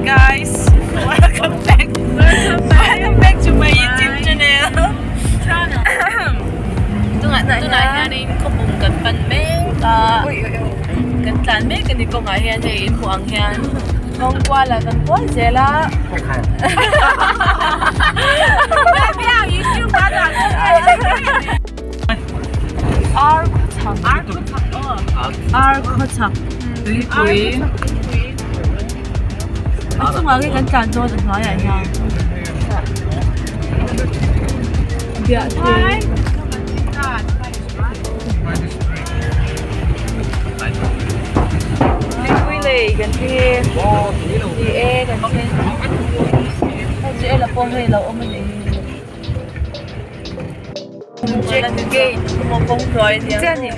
guys welcome back welcome back to my youtube channel tunah tunah hianin khawpum kan pan mek a kan tlan mek a ni kawngah hian hei in hmuh ang hian kawng kual ah kan kual zel a ar khawchhak ar khawchhak aw ar khawchhak tuipui a chungah nge kan tlan dawn a hnuaiah hian biahtui tuipui lei kan thleng e ni e kan thleng hei chu ela pawh hei lo awm a ni. Check gate emaw kawng hnuai a nia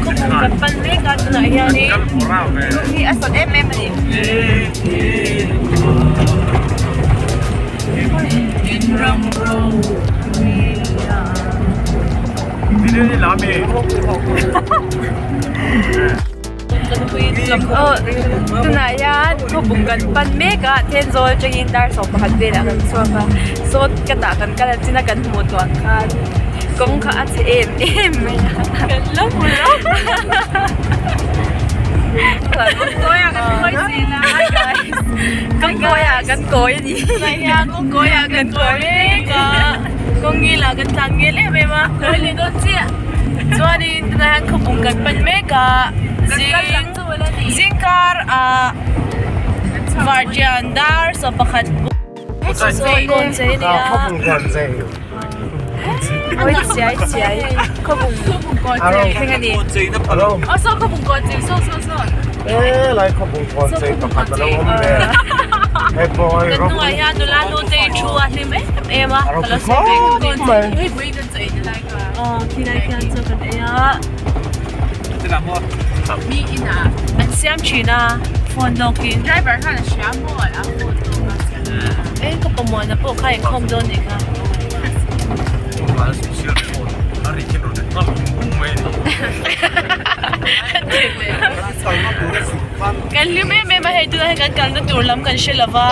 Khawpum kan pan mek a tunah hianin lung hi a sawt em em a ni. Tunah hian khawpum kan pan mek a Thenzawl atangin dar 11 velah kan chhuak a sawt ka tah kan kal chin a kan hmuh tawh ang khan kawng kha a chhe em em mai a kan la hmu lo kawng kawi ah kan kawi a ni kawng kawi ah kan kawi mek a kawng ngil ah kan tlan ngil em em a kawi leh dawn chiah chuanin tunah hian khawpum kan pan mek a zing zingkar ah vartian dar 11 An siam thin a phone lawkin driver khan a hria maw a phone lawk a e ka pawmawhna pawh kha inkhawm dawn nih kha kan hlim em em a hei tunah hian kan kalna tur lam kan hre lova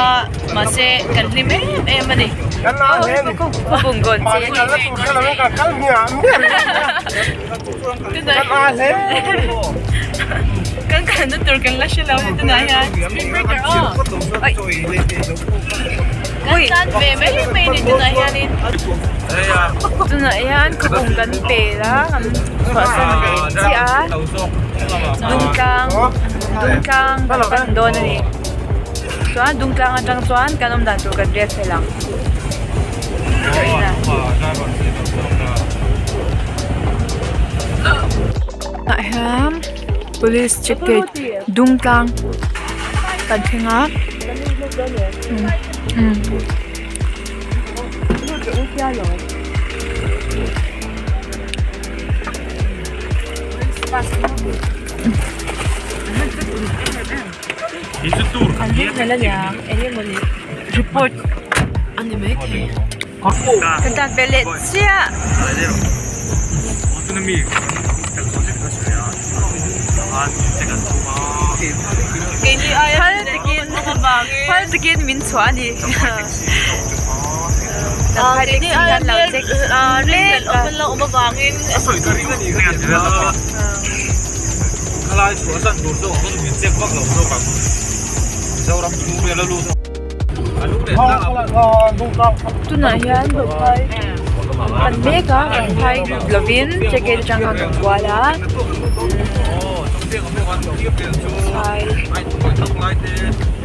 mahse kan hlim em em a ni Kan kalna tur kan la hre lo ni tunah hian speed breaker aw kan tlan ve mai mai ni tunah hianin tunah hian khawpum kan pel a kan chhuahsan leh chiah a dungtlang dungtlang kan pan dawn a ni chuan dungtlang atang chuan kan awm dan tur kan riat fel ang. Tah hian police check gate dung tlang kan thleng a An ring hlel aniang eng emawni report a ni maithei kan tan ve leh chiah. Phal takin phal takin min chhuah a ni keini aia ringhlel awm an lo awm avangin. Khalai chhuahsan tur zawk pawn min check vak lo zawk ang. Mizoram chhung vel a lut Tunah hian Vaphai kan mek a, Vaphai lovin check in atang khan kan kual a.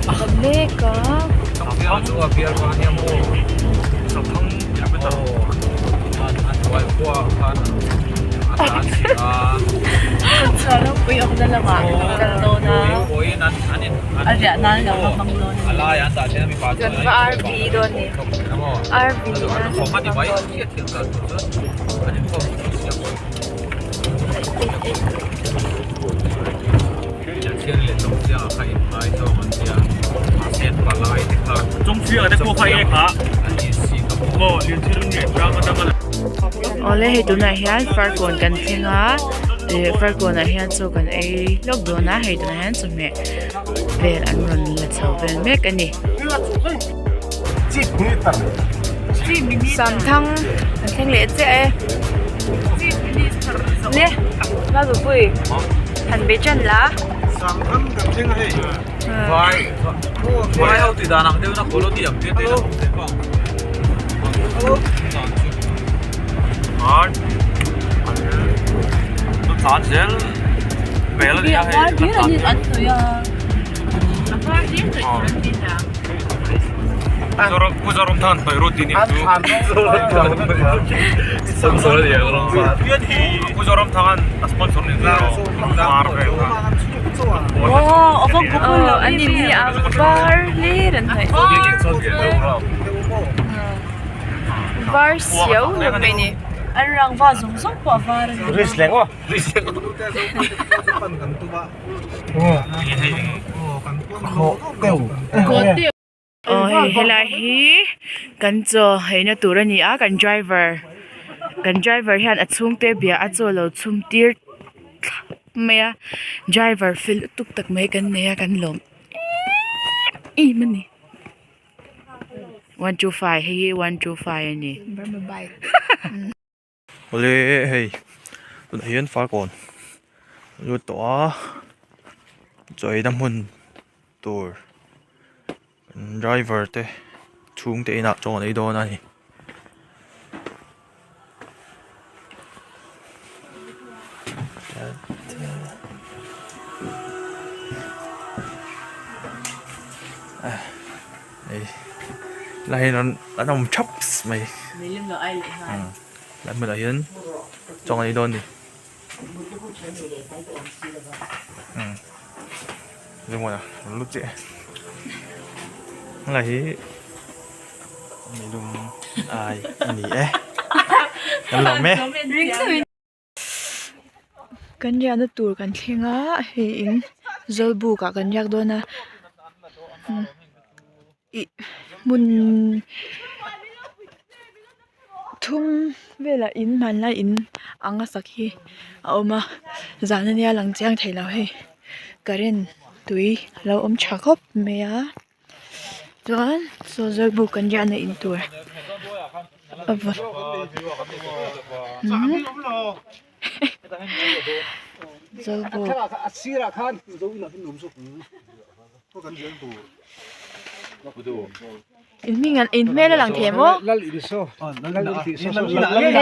Vaphai kan mek a. Chhuah ropui awmna lamah kan kal dawn a. Kan va RV dawn ni RV nan kan hmang dawn ni. Awle hei tunah hian farkawn kan thleng a ih farkawn ah hian chaw kan ei lawk dawn a hei tunah hian chawhmeh vel an rawn la chho vel mek a ni. Samthang an thleng leh chiah e le Lalbapui han be tan la. Samthang kan thleng a hei. Vai vai ho ti dan ang deuh na colony ang te te la awm thei bawk. An an tlan zel vel a nia hei. An in hi a var hlir an hnawih var siau hlawm mai ni. Aw hei helai hi kan chaw heina tur a ni a kan driver kan driver hian a chhungte bia a chaw lo chhum tir thlap mai a driver fel lutuk tak mai kan nei a kan lawm em em a ni 125 hei hi 125 a ni. Awle hei tunah hian farkawn a lut tawh a chaweina hmun tur driver te chhungte inah chaw an ei dawn a ni. Lai hian an an awm thap mai lai hmunah hian chaw an ei dawn a ni ringawn a rawn lut chiah helai hi meilum ai a ni e kan lawm e. Kan riahna tur kan thleng a hei in zawlbuk ah kan riak dawn a ih hmun thum velah in hmanlai in ang a sak hi a awm a zan ania lang chiang thei lo hei current tui a lo awm tha khawp mai a chuan saw zawlbuk kan riahna in tur a vawt zawlbuk. In hming an in hmel a lang thei maw?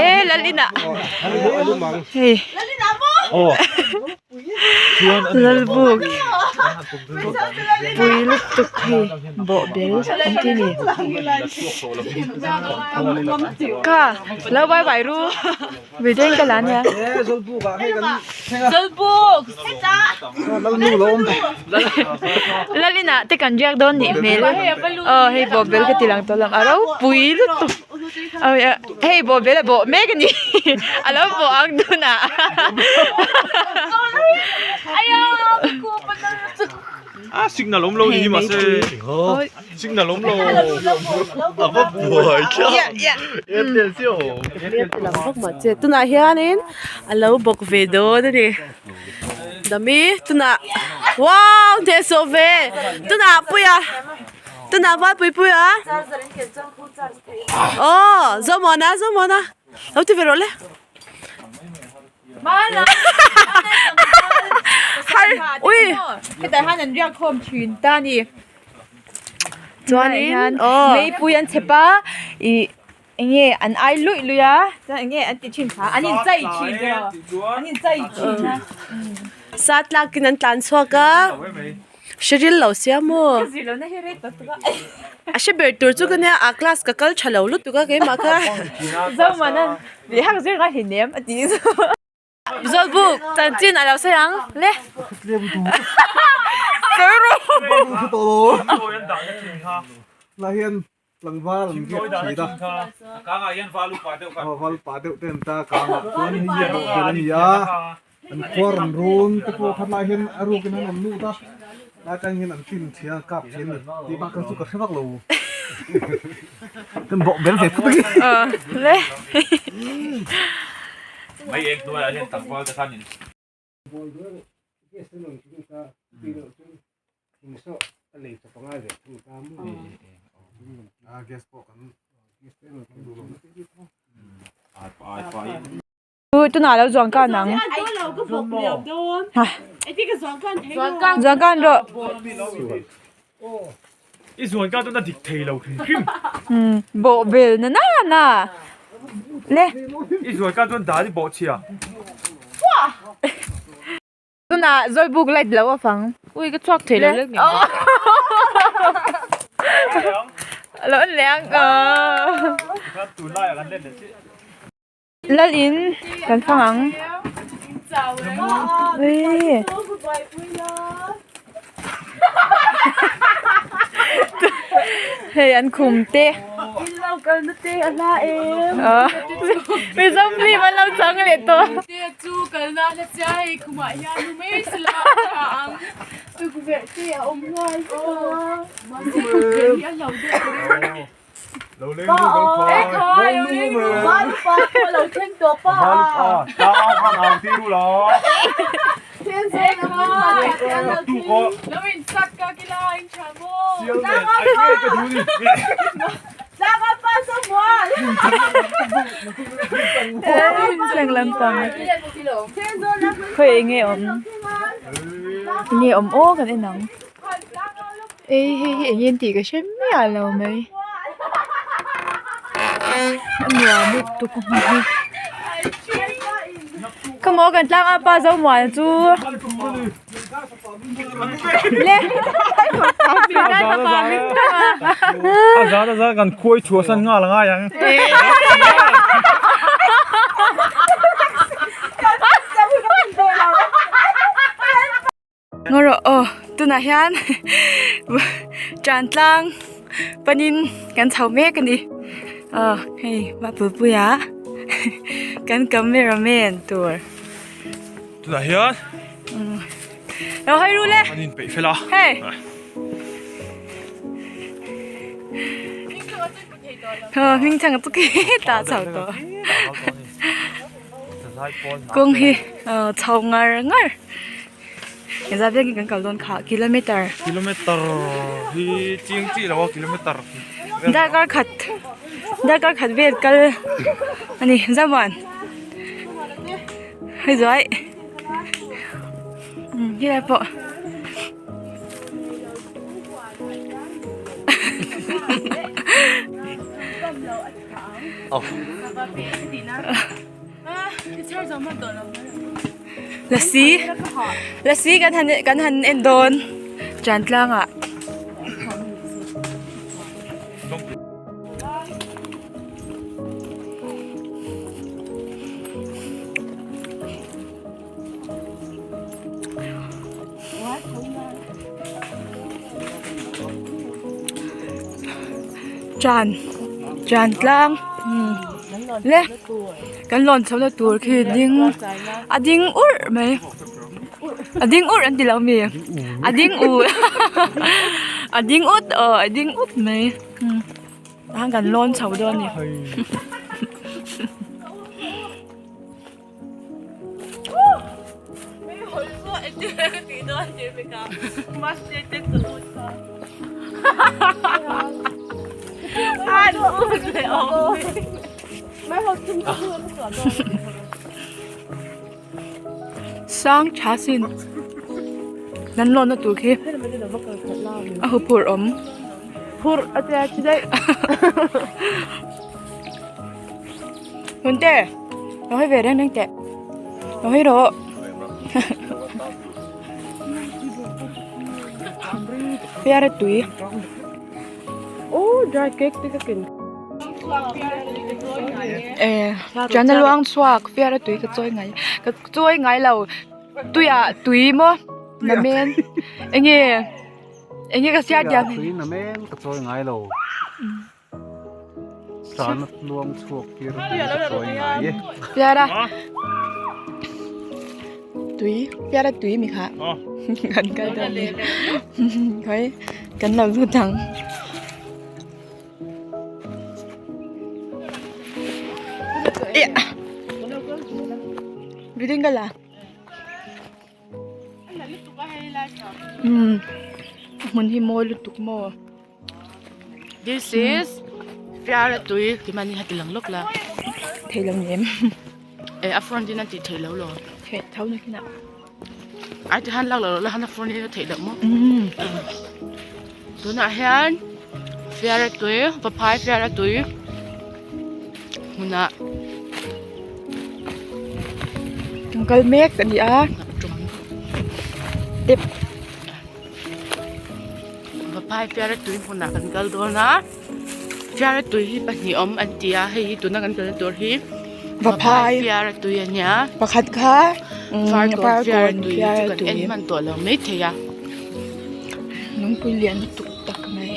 E Lalina hei Lalbuk pui lutuk hei bawhbel an ti ni kha lo bye bye ru. Video in ka la ania. Zawlbuk Lalina te kan riak dawn nih hmel aw hei bawhbel ka ti lang tawh lam a ropui lutuk hei bawhbel a bawh mek a ni a lo bawh ang tunah A signal awm lo ni hi mahse signal awm lo a va buai thlap airtel chiah awm. Lam bawk mah che tunah hianin a lo bawk ve dawn a ni dami tunah wow hnehsawh ve tunah puia tunah valpui puia aw zomuana zomuana lo ti ve rawh le. Har ui hetah hian an riak khawm thin ta a ni chuanin aw meipui an chhep a ih eng nge an ai luih luih a chuan eng nge an ti thin kha an inchei thin an inchei thin a sa tlakin an tlan chhuak a. Hre ril lo sia maw? Ka zir lohna hi rei tak tak a. A hre ber tur chu ka nia a class ka kal tha lo lutuk a keimah kha. Zoman an leh hak zir ngai hleinem a tih chu. Zawlbuk chanchin a lo sawi ang le. Sawi rawh. Lah hian tlangval an riak thin a. Aw val upa deuh te an ta kangah chuan hei hi a bawk ber a ni a. An khua rawn run te pawh kha tlai hian a rukin an rawn lut a, tlai atang hian an tin thei a, kap thei a ni tih bak kha chu ka hre vak lo. Kan bawk ber ve phut a ni. Le. Mai ek hnuaiah hian tlangval te khan in. Tunah lo zuang kan ang. Zuang kan rawh. I zuan ka chuan a dik thei lo hrim hrim. Umm bawh bel na na na le. I zuan ka chuan dal i bawh chhia. Tunah Zawlbuk light lo a fang. Ui ka chhuak thei lo lek ni. Lo en leh ang. Tunlaiah kan let leh chiah. Lal in kan fang ang. Ui. Hei an khum te. Mizo film an lo chang leh tawh. Lo leng ru kan khawi. Ekhai, lo leng ru. Valupa pawh lo thleng tawh pa. Valupa, ta au khan au ti ru lo. Tu ko. Lo in sat ka kila in tha mo. Sial nen, ai nge ka du ni. Tlanga pa sa mual. Thleng lampang. Khawi enge awm? Enge awm aw kan en ang. Ei hei hi eng nge tih ka hre miah lo mai a nuam lutuk a hmun hi khawmaw kan tlang a pa Zomuana chu le a zan a zan kan khuai chhuahsan nghal a ngai ang. Ngaw rawh aw tunah hian tan tlang panin kan chho mek a ni aw hei Mapuipuia kan camera man tur tunah hian lo hawi ru le an inpeih fel a hei aw hming chhang chu khi tah chho tawh. Kawng hi chho ngar ngar engzat vel nge kan kal dawn kha kilometer kilometer hi chiang chiah lo a kilometer darkar khat darkar khat vel kal ani Zamuan hei zuai helai pawh. Lasi lasi kan han kan han en dawn ṭan tlangah. Ṭan ṭan tlang le kan lawn chho na tur khi ding a ding urh mai a ding urh an ti lo mi a ding ur a ding ut aw a ding ut mai tah hian kan lawn chho dawn a ni. Sang tha sin nan lawn na tur khi a huphurh awm phurh a tia chi daih Hunte lo hawi ve reng reng teh lo hawi rawh fiara tui oh dry cake te ka ken eh chuan a luang chhuak fiara tui ka chawi ngai ka chawi ngai lo tuiah tui maw. Namen enge enge ka siar diam tui namen ka chawi ngai lo tana tluang chhuak tir tui ka chawi ngai e piara tui piara tui mi kha kan kal ta ni khoi kan lo lut ang Bitin ka la. Hmun hi mawi lutuk maw. This is fiara tui ti mani ha ti lang lawk la. Thei lo nem. E a front in a tih theih lo lo. Theih tho na khin ah. Ai ti han lak lo la han a front in a theih loh maw. Tunah hian fiara tui vaphai fiara tui hmunah Kan kal mek a ni a tep Vaphai fiara tui hmunah kan kal dawn a fiara tui hi pahnih awm an ti a hei hi tuna kan kalna tur hi Vaphai fiara tui a nia pakhat kha Farkawn fiara tui chu kan en hman tawh lo maithei a. Lungpui lian lutuk tak mai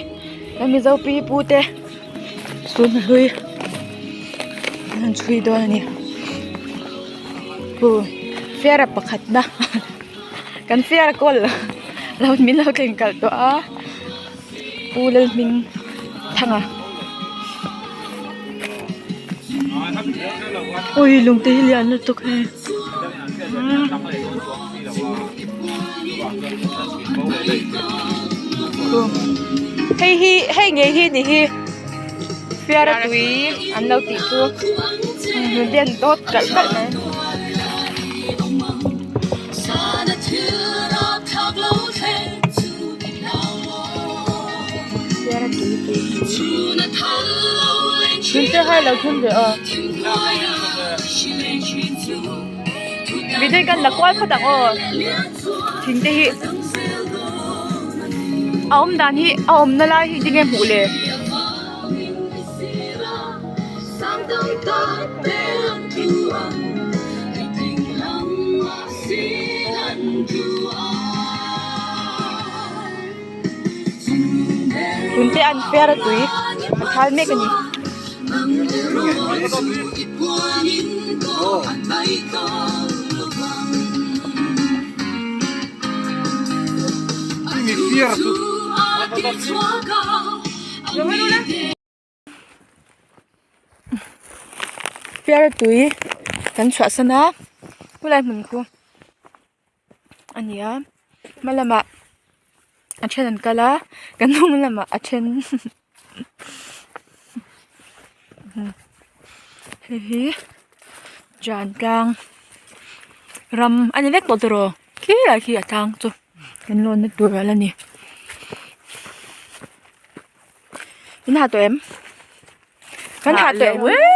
kan Mizo pi pu te Tuna hlui an han chhui dawn a ni khu fiara pakhat na kan fiara kawl lo min lo thleng kalh tawh a pu Lalhming thanga ui lungte hi lian lutuk hei. Hei hi hei ngei hi ni hi fiara tui an lo tih chu hnute an dawt kalh kalh mai. Fiara tui tui tui hnute hai lo thun ve aw. Mite kan la kual phawt ang aw thing te hi a awm dan hi a awmna lai hi tinge hmuh le. Tunte an fiara tui a thal mek a ni. Fiara tui kan chhuahsan a khulai hmun khu a ni a hma lamah a then an kal a kan hnung lamah a then hei hi jan tlang ram a ni vek tawh tiraw khilai khi a tlang chu kan lawnna tur a la ni. In ha tawh em? Kan ha tawh em?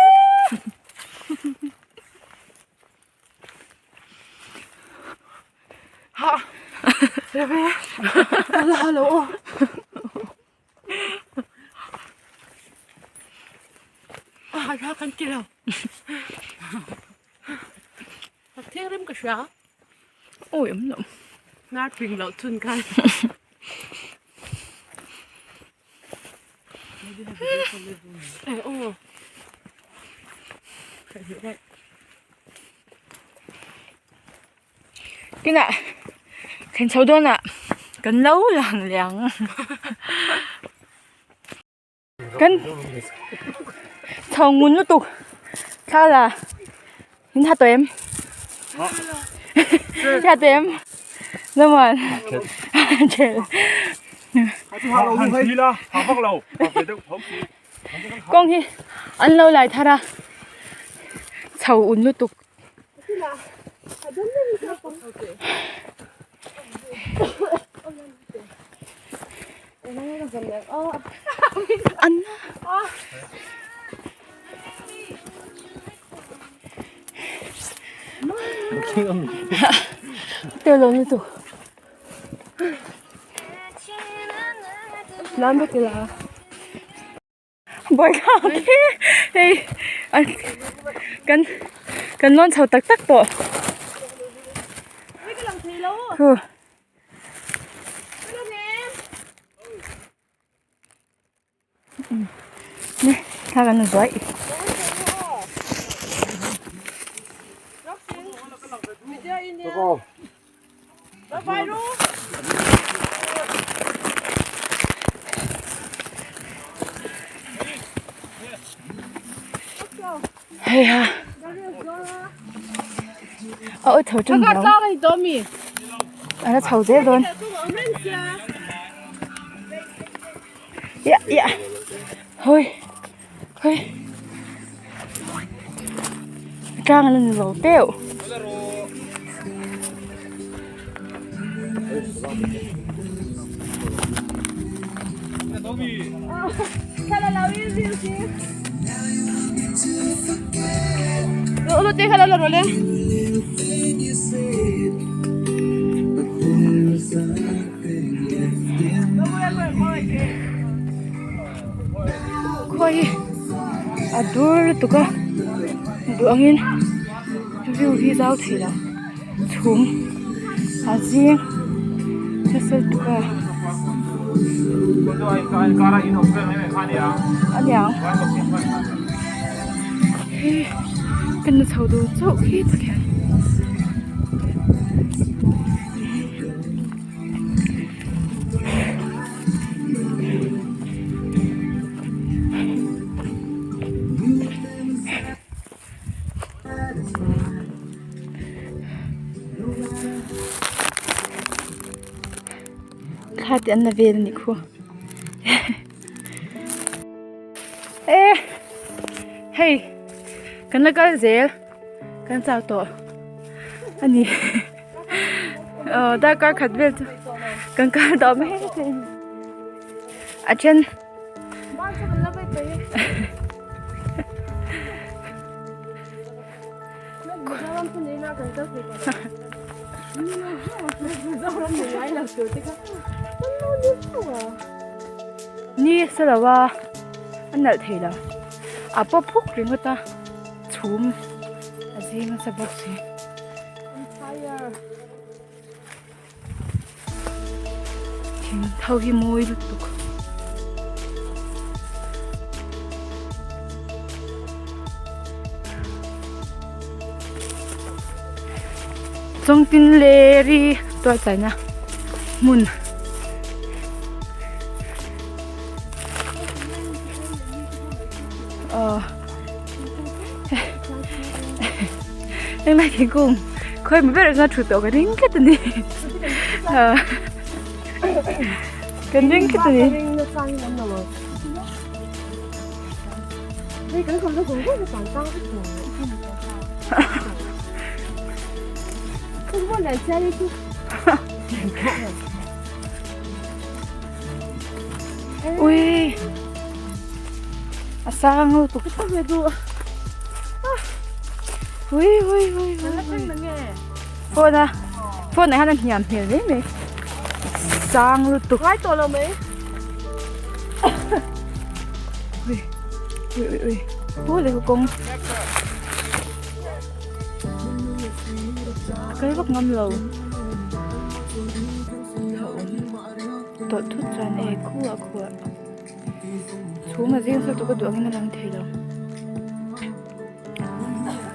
Ha. Rebe. Ala halo. Ah, ra kan ti lo. Thiang rim ka hria. Oi awm lo. Hnar ping loh chhun khan. Kinah thlen chho dawnah kan lo lang leh ang. Kan chho ngun lutuk thla la min ha tawh em ha tawh em Lamon kawng hi an lo lai thar a chho un lutuk. An Teu lo lutuk Nan vek ila Buaithlak hi hei kan kan lawn chho tak tak tawh. Huh. Thla kan la zuaih. Hei ha. A awi tho ṭan lo. A la chho zel dawn. Ia ia hawi hawi tlang a la ni lo teuh. Khawi hi a dur lutuk a duh angin view hi zau thei lo chhum a zing nasa lutuk a aniang hei kan la chho dawn chauh khi tak hian. Thla te an la vel a nih khu e hei kan la kal zel kan chau tawh a ni. Aw darkar khat vel chu kan kal tawh mai thei a ni a then ni sa lo a a nalh thei lo a paw phuk ringawt a chhum a zing nasa bawk si. Thing tho hi mawi lutuk. Chawngtin leri tualchaina hmun. Aw. Engmah thingkung khawi maw ber atanga thu tawh ka ring tlat a ni kan ring tlat a ni ui a sang lutuk ui ui ui phone a phone ah hian a hniam hmel mai mai sang lutuk ngai tawh lo mai ui ui ui ui pu leh kawng a kal vak ngam lo. Tawlh thut chuan e khuah khuah chhum a zing saw chu ka duh angin a lang thei lo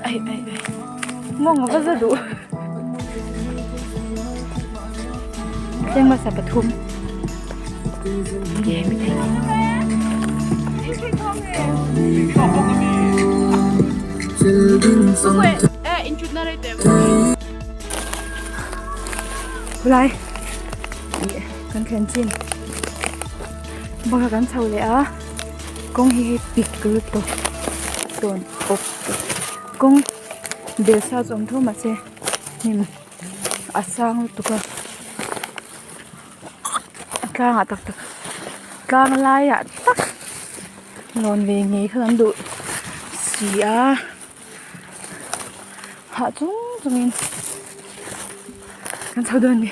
ai ai ai nghawng a va za duh thleng hmasa pathum nge mi thei Khulai kan thlen chin bangah kan chho leh a kawng hi hei pik lutuk tawn awp kawng bel sa chu awm tho mahse hnim a sang lutuk a a tlangah tak tak tlang laiah tak lawn ve ngei kha kan duh si a. Hah chung chungin kan chho dawn a ni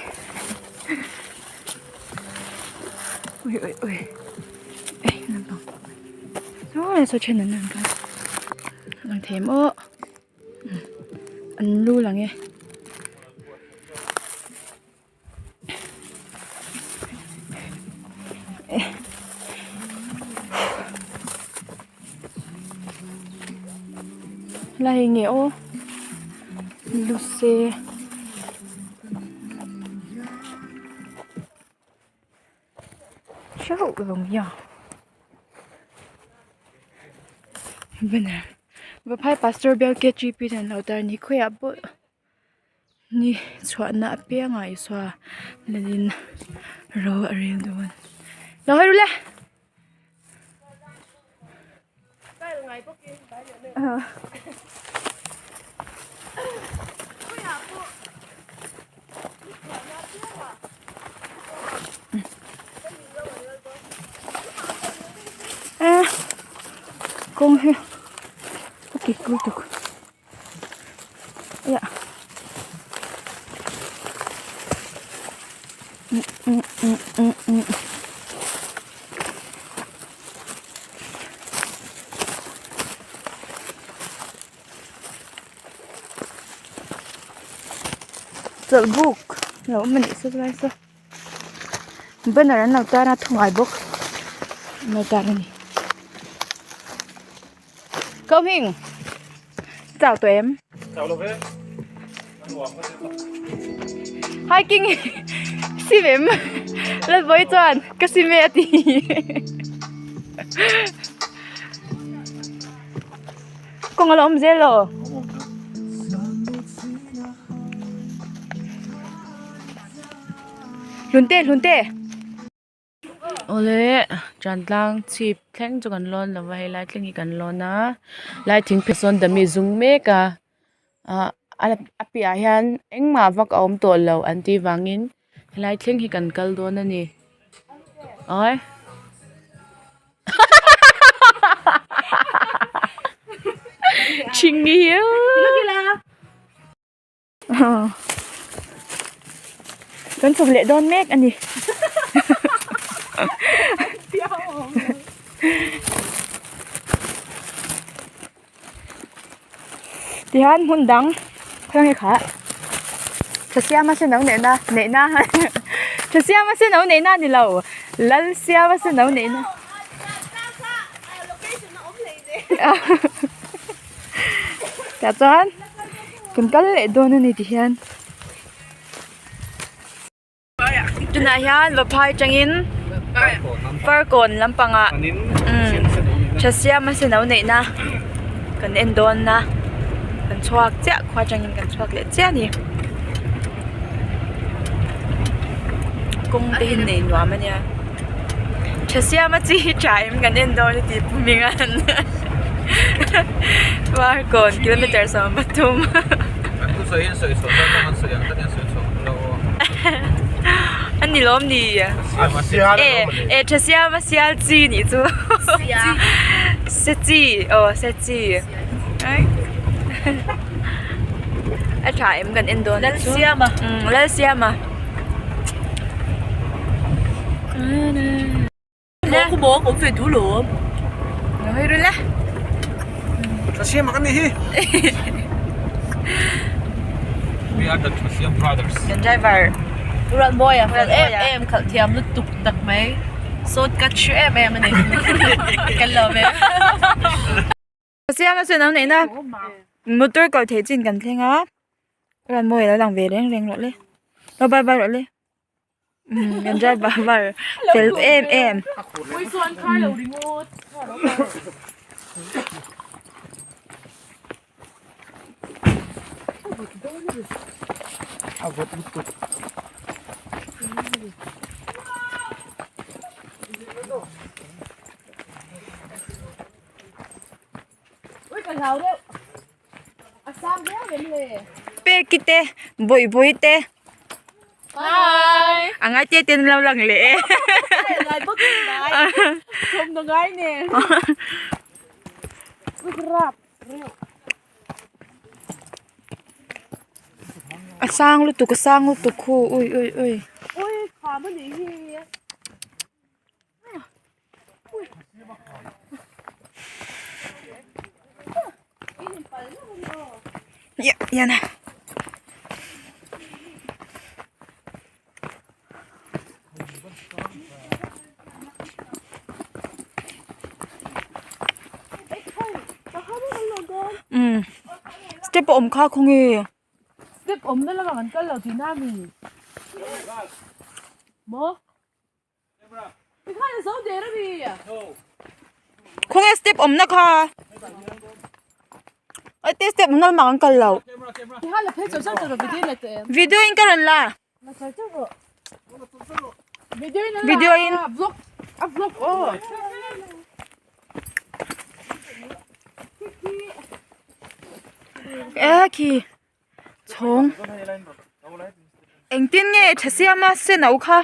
ui ui ui ei naupang saw saw then an rawn kal lang thei maw an lu lang e. Helai hi nge aw luse hreuh lo mai a banner Vaphai pastor bial KTP ten an lo tar a ni khawiah pawh ni chhuahna apiangah Isua lalin ro a rel dawn lo hawi ru le. Kawng hi a kik lutuk Ia Chawlhbuk lo awm a nih saw lai saw banner an lo tar a thungai bawk an lo tar a ni. Ko hming chau tawh em? Chau lo ve. A nuam ka ti tawh. Hiking sim em? Lalbawi chuan ka sim e a ti. Kawng a la awm zel lo. Hlunte hlunte. Awle Tantlang chhip thleng chu kan lawn lova helai thleng hi kan lawn a lai thingphet sawn dami zum mek a ah a piahah hian engmah vak a awm tawh lo an tih vangin helai thleng hi kan kal dawn a ni awii ṭhingi hiu. Kan chhuk leh dawn mek a ni. Tihian hmun dang khawnge kha Thasiama senau neihna neihna Thasiama senau neihna a ni lo Lalsiama senau neihna. Tah chuan kan kal leh dawn a ni ti hian tunah hian Vaphai atangin Farkawn lampangah tha siam a senau neihna kan en dawn a kan chhuak chiah khua atangin kan chhuak leh chiah a ni kawng te hi nei nuam a nia. Tha siama chi hi tha em kan en dawn a ti pu Mingan Varkawn kilometer 13 An thu sawi hian sawi chhuah dawn ang an sawi ang tak hian sawi chhuah lo aw. An ni lawm ni. E e tha siama sial chi nih chu. Se chi aw se chi. A tha em kan en dawn chu. Lalsiama. Lalsiama. We are the Thasiam brothers. Kan driver. Ruatmawia fel em em khalh thiam lutuk tak mai shortcut hre em em a ni kan lawm e. Siama chuan a neihna motor kal theih chin kan thleng a Ruatmawia lo lang ve reng reng rawh le lo bye bye rawh le. Kan driver var fel em em. Peki te bawihbawi te a ngai te te an lo lang leh e a sang lutuk a sang lutuk khu ui ui ui. Yana. step a awm kha khawnge. Step awmna lamah kan kal lo tihna a mi? Maw? Tikhan a zo der a mi? Khawnge step awmna kha? Ai te step awmna lamah kan kal lo. Tikhan la phei chawr chawr chawr video in la teh em? Video in ka rawn la. La chawr chawr rawh. Video in a la. Video in. Vlog a vlog aw. E khi chhawng engtin nge tha siama sen au kha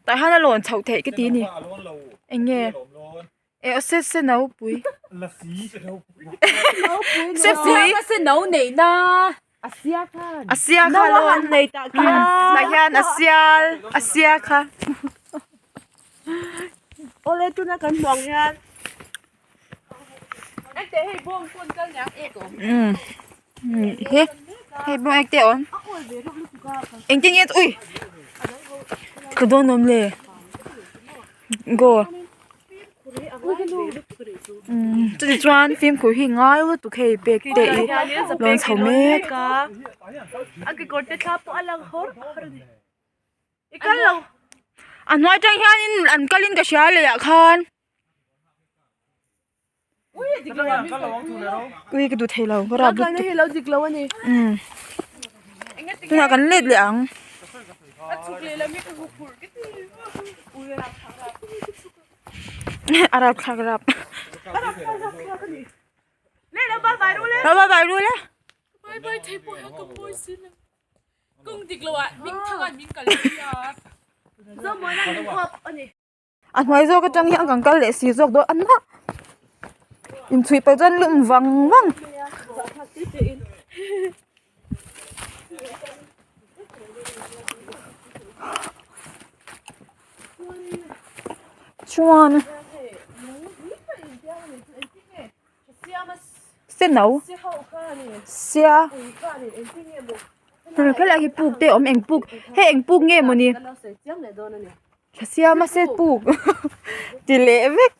tah hian a lawn chhoh theih ka ti a ni eng nge e aw se sen au pui se pui a sia kha lawn tah hian a sial a sia kha. Awle tuna kan hmuh ang hian he hei bawng ek te a awm engtin nge ui ka dawn awm le go chutih chuan fimkhur hi ngai lutuk hei bag te hi lawn chho mek. I kal lo. A hnuai tang hianin an kalin ka hria leh ah khan. Ui ka duh thei lo ka rap lutuk. Hei lo dik lo a ni. Um. Tunah kan let leh ang. A chhuk leh lam hi ka hu phurh ka ti. Ui a rap thlak rap. A rap thlak rap. A rap thlak rap thlak a ni. Le lo bye bye ru le. Lo bye bye ru le. Bye bye thei pawh hian ka pawi si lo. Kawng dik lo ah hming thang ah min kal pui a. Zomuana min kawp a ni. A hnuai zawk atang hian kan kal leh si zawk dawn a na inchhuih pawh chuan lum vang vang. Chuan senno sia helai hi puk te a awm eng puk hei eng puk nge mawni thla siama se puk ti leh vek.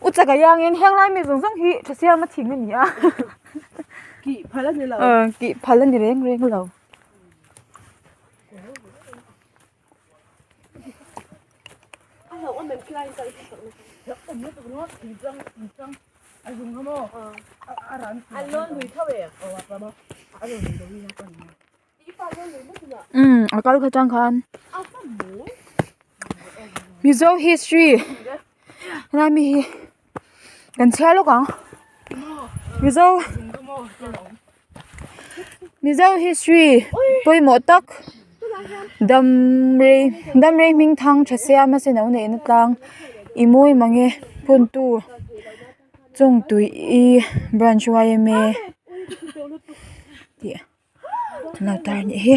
U chaka iangin heng lai mi zawng zawng hi tha siama thing a ni a kih phal a ni reng reng lo. Umm a kal kha tang khan Mizo history helai mi hi kan chhiar lawk ang Mizo Mizo history pawimawh tak dam rei dam rei hming thang tha siam a senau neihna tlang i mawi mang e phuntu chawngtui i branch yma tih an lo tar anih hi.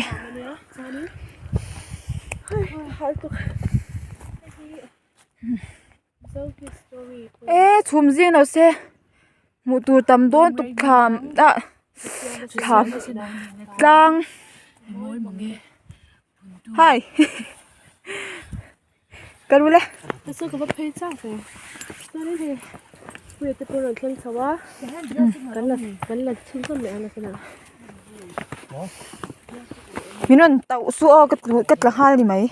E chhum zing lo se hmuh tur tam dawn tuk thlam ah thlam tlang hai ka ru le. Min rawn tauh suh aw ka tla nghal ni mai.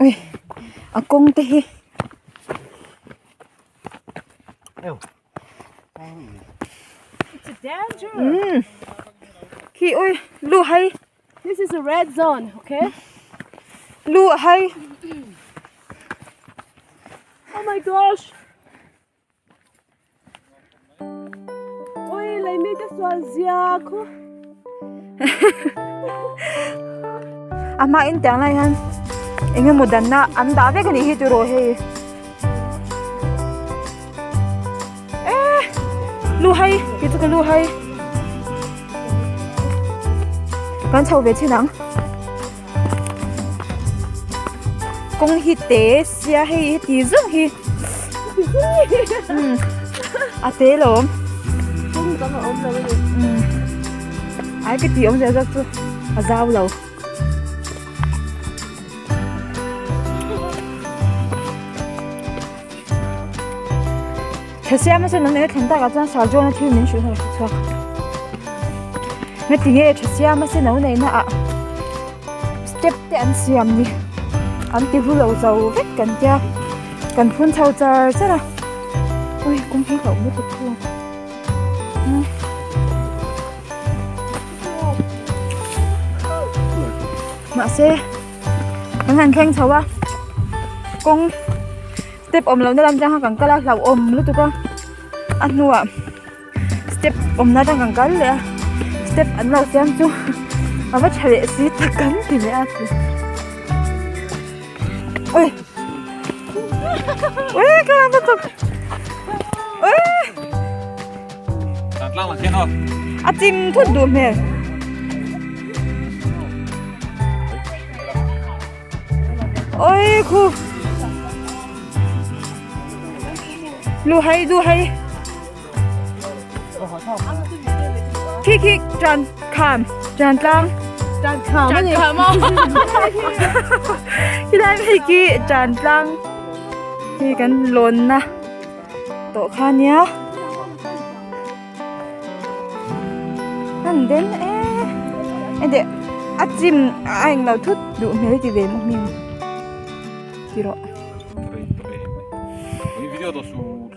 Ui a kawng te hi umm khi ui lu hai This is a red zone, okay? Lu a hai Oh my gosh. Ui lei mi te sual zia khu. A hma in tiang lai hian eng emaw danna an dah vek a nih hi tiraw hei e lu hai kei chu ka lu hai kan chho ve chin ang kawng hi te sia hei heti zawng hi a te lawm ai ka ti awm zel zawk chu a zau lo. Tha siam a chuan an eng a thlen takah chuan Sir John-a thil min hrilh kha ka hre chhuak. Nga tinge tha siam a sen lo neihna ah step te an siam ni an ti hlu lo zo vek kan tia kan phun chho char char a ui kawng hi ka awm lutuk thu mahse kan han thleng chho a kawng step awm lohna lam atang khan kan kal a hlauhawm lutuk a a hnuah. Step awmna atang kan kal leh a step an lo siam chu a va tha leh si tak kan ti leh a ui ui ka lam lutuk ui a chim thut duh hmel. Oi khu lu hay du hay khi khi tran kham tran tlang tran kham tran kham khi lai hei khi tran tlang khi kan lawn na tawh kha nia An den e ede a chim a eng lo thut duh hmel ti ve maw hming ti rawh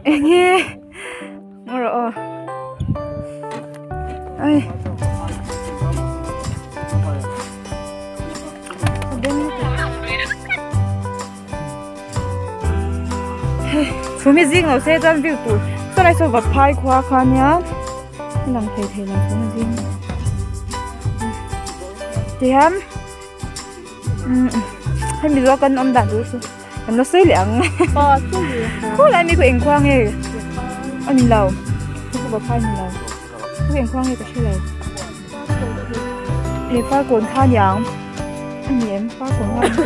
enge ngaw rawh aw ai Chhum hi zing lo se chuan view tur saw lai saw vaphai khua kha nia a lang thei thei lo chhum a zing tihian umm hemi zawk kan awm dan tur chu kan la sawi leh ang khulai mi khu eng khua nge a ni lo khu vaphai ni lo khu eng khua nge ka hre lo he farkawn kha niang a ni em farkawn kha ni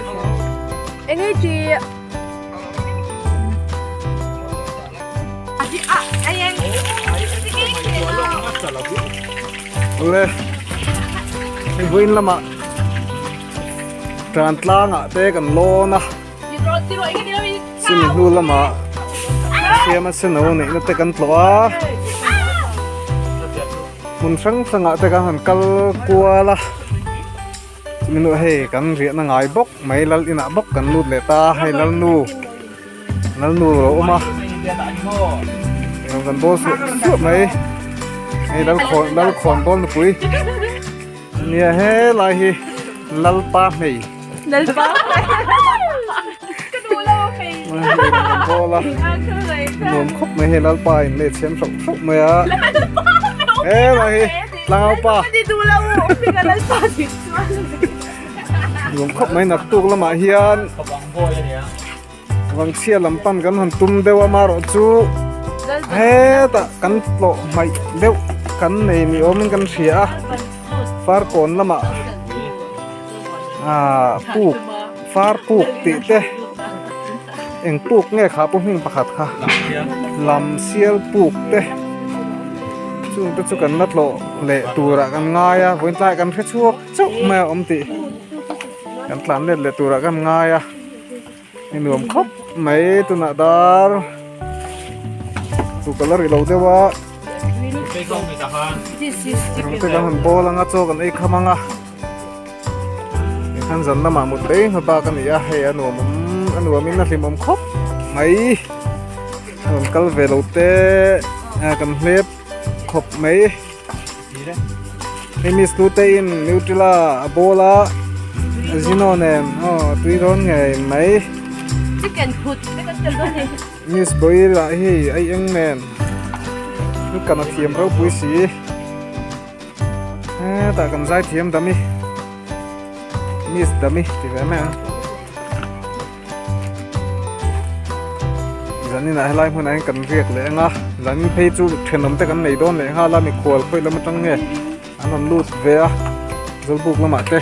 eng nge ti Awle hei vawiin lamah tan tlangah te kan lawn a chumi hnu lamah siama seno neihna te kan tlawh a hmun hrang hrangah te kan han kal kual a. Chumi hnuah hei kan riahna ngai bawk mai lal inah bawk kan lut leh ta a hei lalnu lalnu a lo awm a kan bawl suah suah mai hei lalkhawn lalkhawn bawl nupui nia helai hi lalpa hmei lalpa bawl a nuam khawp mai hei lalpa in leh chhem hrauh hrauh mai a helai hi Tlangaupa nuam khawp mai naktuk lamah hian vangchhia lam pan kan han tum deuh a marawh chu hetah kan tlawh hmaih deuh kan nei ni awmin kan hria a farkawn lamah ah puk far puk tih te eng puk nge kha pu hming pakhat kha lam sial puk te chung te chu kan la tlawh leh turah kan ngai a vawiin tlaiah kan hre chhuak chauh mai a awm tih kan tlan let leh turah kan ngai a ni nuam khawp mai tunah dar chu ka la ri lo deuh a rawng te kan han bawl anga chaw kan ei kham anga. Tikhan zan lamah mut reng hma bak a ni a hei a nuam awm a nuamin a hlimawm khawp mai rawn kal ve lo te kan hlep khawp mai hei miss tu te in nutella a bawl a zino nen aw tui dawn ngei mai chicken phut te kan tel dawn ni miss bawih lah hi ai eng nen kan a thiam ropui si. Hetah kan zai thiam dami miss dami ti ve mai ang zanin ah helai hmunah hian kan riak leh ang a zanin phei chu thenawm te kan nei dawn leh nghal a mikhual khawi lam atang nge an rawn lut ve a zawlbuk lamah te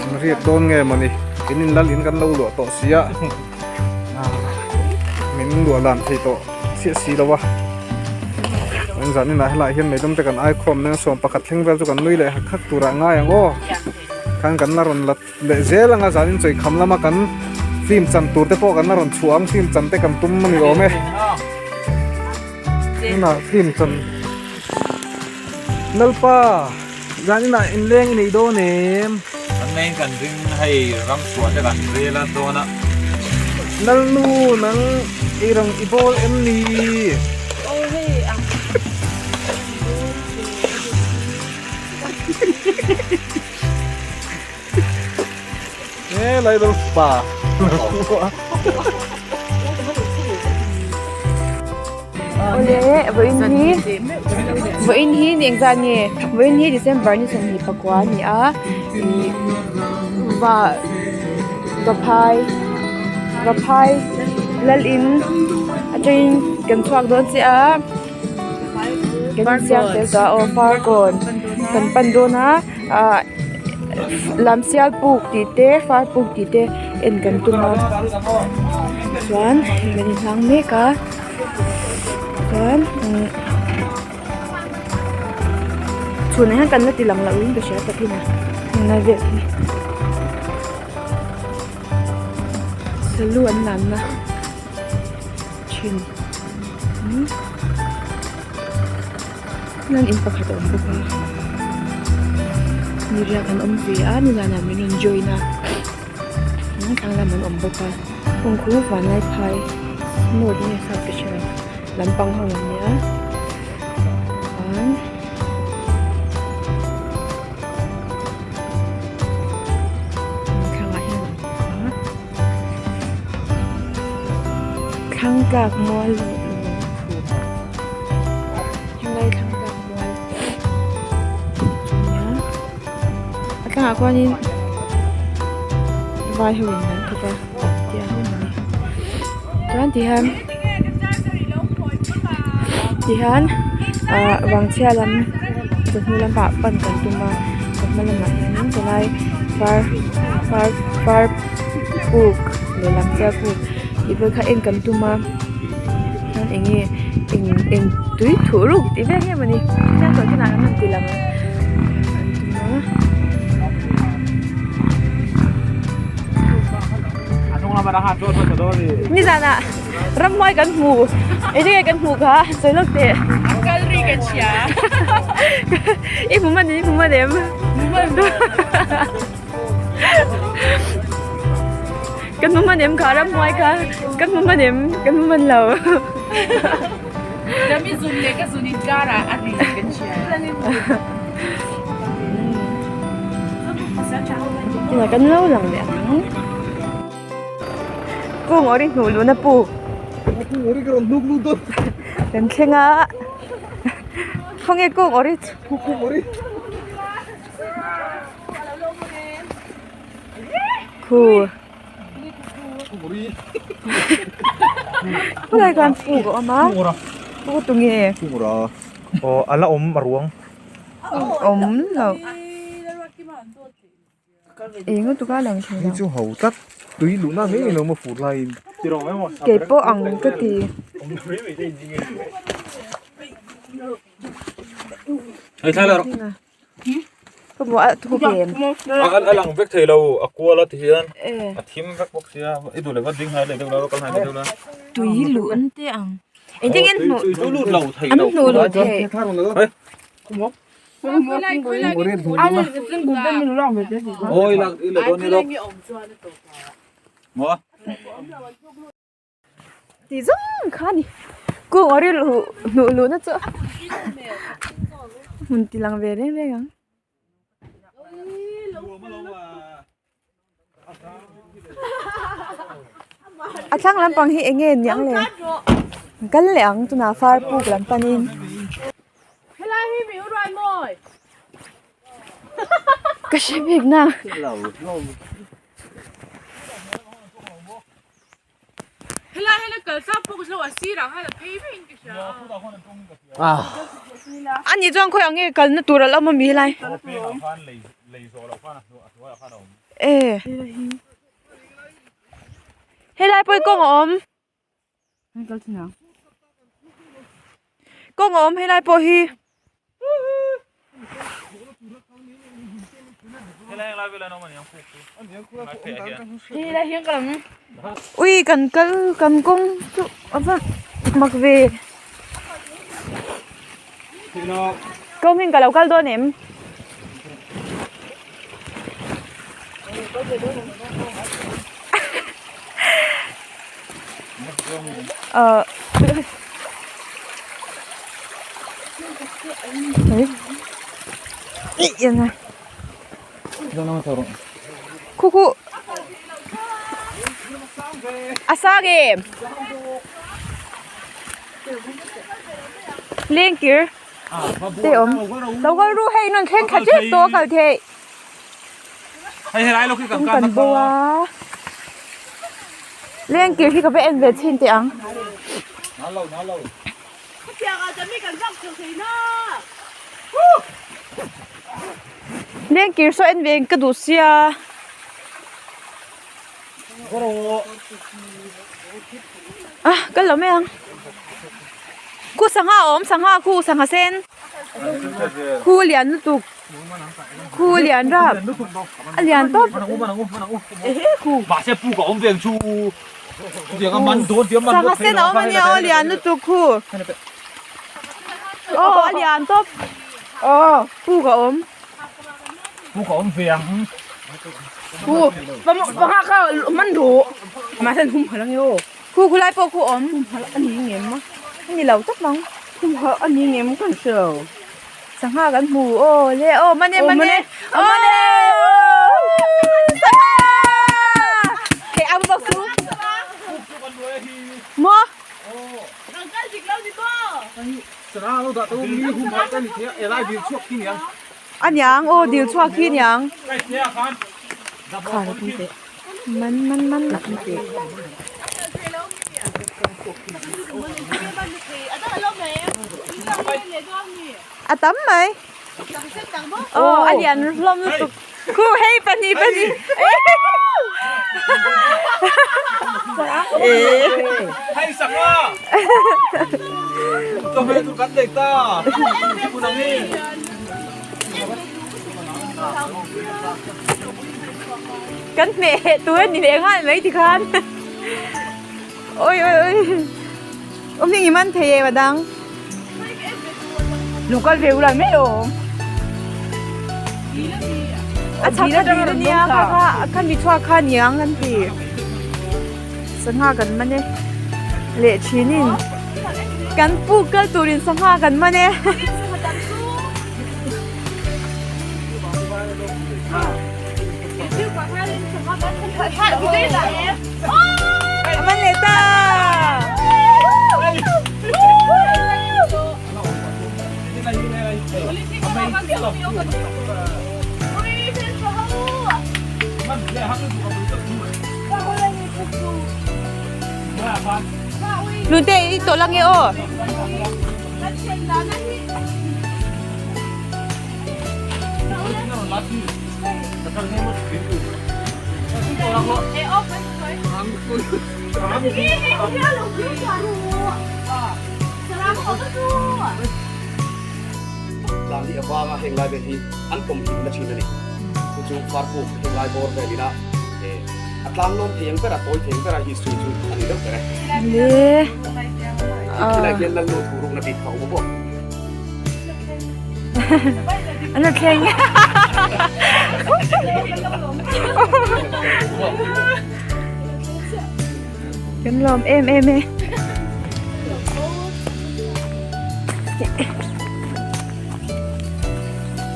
an riak dawn nge mawni in in lal in kan lo luah tawh si a min luah dan thei tawh chiah si lo a an zan inah helaiah hian meidum te kan aikhawm nen 11 thleng vel chu kan nui leh hak hak turah ngai ang aw khan kan la rawn la leh zel anga zanin chawi kham lama kan film chan tur te pawh kan la rawn chhuah ang film chan te kan tum a ni awm e. Tunah film chan Lalpa zaninah inleng i nei dawn em? Kan nei kan ring hei ram chhuah te kan rel a dawn a. Lalnu nang ei rang i bawl em ni? Aw hei a. He lai dal spa. Awle vawiin hi vawiin hi ni engzat nge vawiin hi December ni 24 a ni a ih va vaphai vaphai lal in atangin kan chhuak dawn chiah a kan insiam fel tawh a aw farkawn kan pan dawn a ah lamsial puk tih te far puk tih te en kan tum a chuan hei kan inhlang mek a chuan umm chhunah hian kan la ti lang lo in ka hria takin a heng lai vel hi salu an lanna thin umm hian in pakhat a awm bawk a mi riak an awm ve a nizanah min rawn join a thlang lam an awm bawk a kawng khu vanlai phai north nge south ka hre lo lampang ho an nia chuan thlangah hian an awm bawk a. Thlang tlak mual helai thlang tlak mual ania a tlangah khuanin vai ho in an thawk a tia ho ani chuan ti hian ti hian ah vangchhia lam chawhnu lamah pan kan tum a ka hma lamah hianin chulai var var var puk leh lam chiah puk tih vel kha en kan tum a chuan eng nge eng eng tui thuh ruk tih vel nge mawni chiang tawh chinah kan rawn ti lang ang kan tum a. Nizanah ramhuai kan hmu eng nge kan hmuh kha sawi lawk teh. Kal ri ka chhia. I hmu man i hmu man em? Hmu man. Kan hmu hman em kha ramhuai kha kan hmu hman em kan hmu hman lo. Dami zun leh ka zun inkarah a ri kan hria. Tunah kan lo lang leh ang. Kung awri hnuh luhna puk. Kung awri ka rawn hnuk lut dawn. Kan thleng a. Khawnge kung awri chu. Kung awri. Khu. Khulai khan puk a awm a. Puk tu nge? Aw a la awm a ruang. Awm lo. Eng lutuk a lang thei lo. Hei chu ho tlat. Tui luhna mai mai lo maw fur laiin. Kei pawh ang ka ti. Hei thlai la rawh. Ka hmu a thu kem. A lang vek thei lo a kual a ti hian a thim vek bawk sia i duh leh va ding hnai leh deuh la va kal hnai leh deuh la. Tui luh an te ang. Engtin nge an hmuh Tui lut lo thei an lo. hmuh luh theih. Awi lak i la dawn ni lawk. Maw. Ti zawng kha a ni kung a rilru hnuh luhna chu hmun ti lang ve reng reng ang. A thlang lampang hi eng nge niang le kal leh ang tunah far puk lam panin. Ka hre bik na. A nih chuan khawi ang nge kalna tur a la awm ami helai e helai pawh hi kawng a awm kawng a awm helai pawh hi. Ui kan kal kan kawng chu a va mak ve. Ko hming ka lo kal dawn em? Ờ Khu khu A sang em? Lengkir te awm lo kal ru hei nan thleng khat zet tawh a kal theih tum kan bo a lengkir hi ka va en ve chhin teh ang. Lengkir saw en ve ka duh sia. A kal lo mai ang khu sangha a awm sangha khu sangha sen khu lian lutuk khu lian rap a lian tawp sangha sen a awm ania aw lian lutuk khu aw a lian tawp aw puk a awm. Puk a awm ve ang. Khu panga kha man ru mahse an hum halh ange aw. Khu khu lai pawh khu awm. Hum halh a ni ngem a. A ni lo tawp ang. Hum halh a ni ngem kan hre lo. Sangha kan hmu aw le aw mane mane aw mane sangha hei ang bawk chu maw. A niang aw dil chhuak khi niang man man man a tam mai aw a lian hlawm lutuk khu hei pahnih pahnih Kan hmeh heh tur a ni leh nghal mai tikhan oi oi oi awm hi man thei em a dang lo kal ve ulai mai aw a chhak kha dil ania kha kha kha mi chhuak kha niang an ti sangha kan man e leh thinin kan puk kal turin sangha kan man e. A man leh ta! Lunte i tawlh ange aw. Tlang hi a vanga heng lai vel hi an pawm him na thin a ni. Chu chu Farpuk heng lai bawr vel ina a tlang lawm thei ang ber a tawi thei ang ber a history chu a ni deuh ber e. Khilai hian Lalnu thu rukna bik kha a awm a bawk. An la thleng. Kan lawm em em e.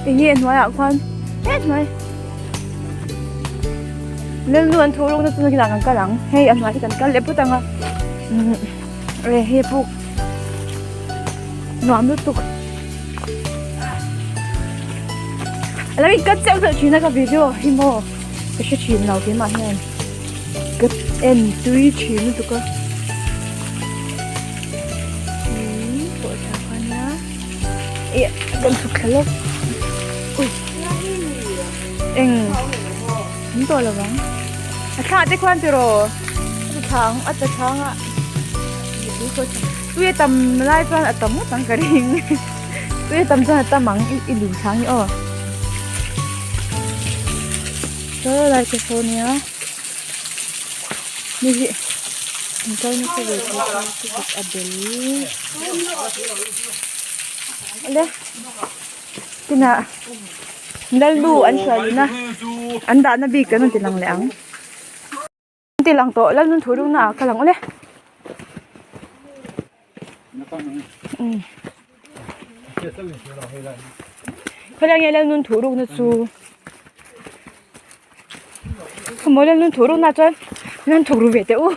Enge a hnuaiah khuan he hnuai Lalnu an thu rukna chu nakinah kan kal ang hei a hnuai hi kan kal leh phawt ang a hei puk Nuam lutuk. A lo in cut zeuh zeuh thin a ka video hi maw ka hre thin lo keimah hian ka en tui thin lutuk a. Ih pawh tha kha nia ih kan chhuk thla lawk ui eng an tawh lo vang a thla te khuan tiraw a ti thla ang a tla thla ang a. Tui a tam lai chuan a tam ngawt ang ka ring tui a tam chuan a tam ang i lum thla ang hi aw saw lai te saw nia mi hi an kal nasa ve tih chu a bel. Awle tinah lalnu an hruaina an dahna bik kan rawn ti lang leh ang. An ti lang tawh lalnu thu rukna ah ka lang awle. Khawilai nge lalnu thu rukna chu. Khawmawi lalnu thu rukna chuan nan thawk ru ve teh u.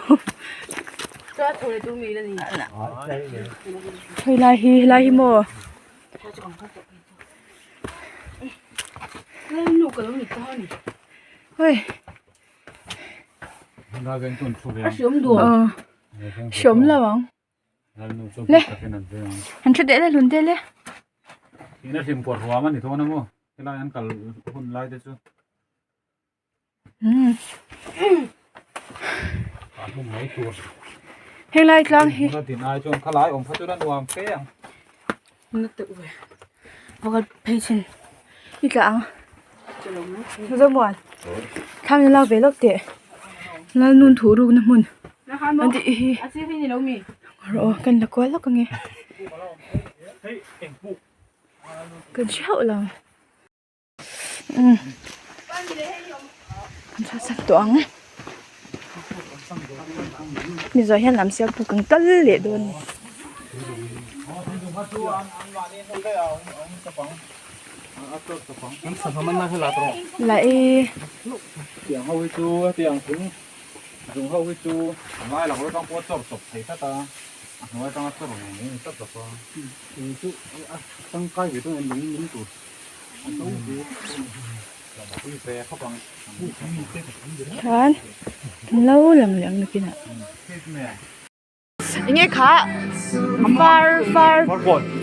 Helai hi helai hi maw. Hei. Hreawm lo ang. Le an thu teh le hlun teh le. Ina hlim kuar huam ani dawn a maw helai an kal hun lai te chu. Helai tlang hi. Din ai chuan khalai awm kha chu a nuam fe ang. Na teuh ve. Pakhat phei chhin i tla ang. Zomuan thlam in lak ve lawk teh. Lalnun thuh rukna hmun an tih hi. Rawh aw kan la kual lawk ange. Kan hre hauh lo. Umm kan chhuahsan tawh ang mi zawh hian lam sial pawh kan kal leh dawn a ni. La e. Khan kan lo lang leh ang nakinah. Enge kha far far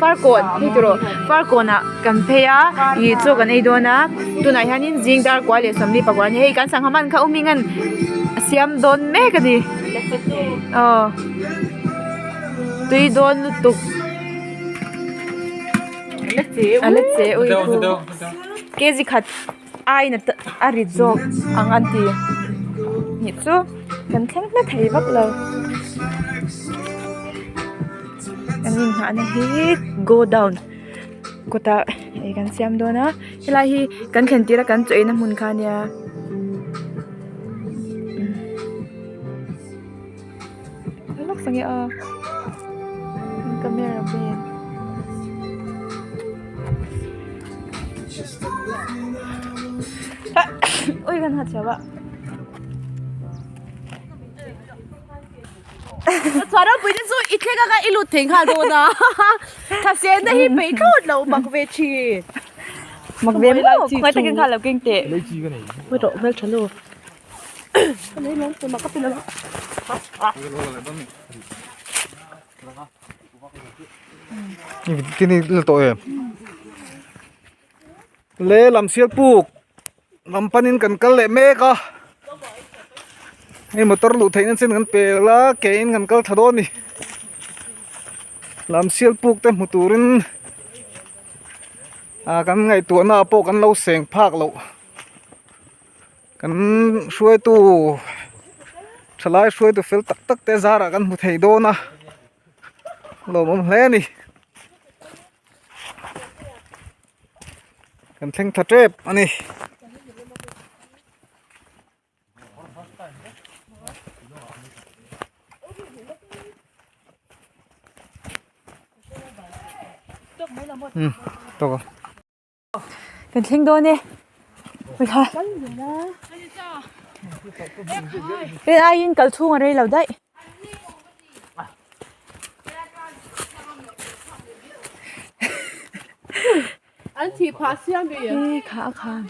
farkawn hei tiraw farkawnah kan phei a ih chaw kan ei dawn a tunah hianin zing dar kua leh sawmli pakua a ni hei kan sangha man kha awm in a siam dawn mek a ni aw tui dawn lutuk. A la che ui khu kg khat aiin a rit zawk ang an ti nih chu kan thleng hla thei vak lo kan inhnahna hi go down kawtah ei kan siam dawn a helai hi kan thlen tir a kan chaw eina hmun kha a nia. Camera vel ui kan ha chhiau a Chhuah ropui te chu i thleng anga i lut thei nghal dawn a thasena hi peih thlawt lo mak ve thin mak ve maw khawngaih takin kha lo keng teh Hmui rawh hmeltha nu. Le lam sial puk lam panin kan kal leh mek a hei motor luh theihna chin kan pel a ke in kan kal tha dawn a ni lam sial puk te hmu turin ah kan ngaihtuahna ah pawh kan lo seng phak loh. Kan hruaitu thalai hruaitu fel tak tak te zarah kan hmu thei dawn a lawmawm hle a ni kan thleng tha tep a ni. Tawk ang. Kan thleng dawn e. Ui ha. Rin aiin kal chhung a rei lo daih. An thih phah siam ve. Hei kha a khan.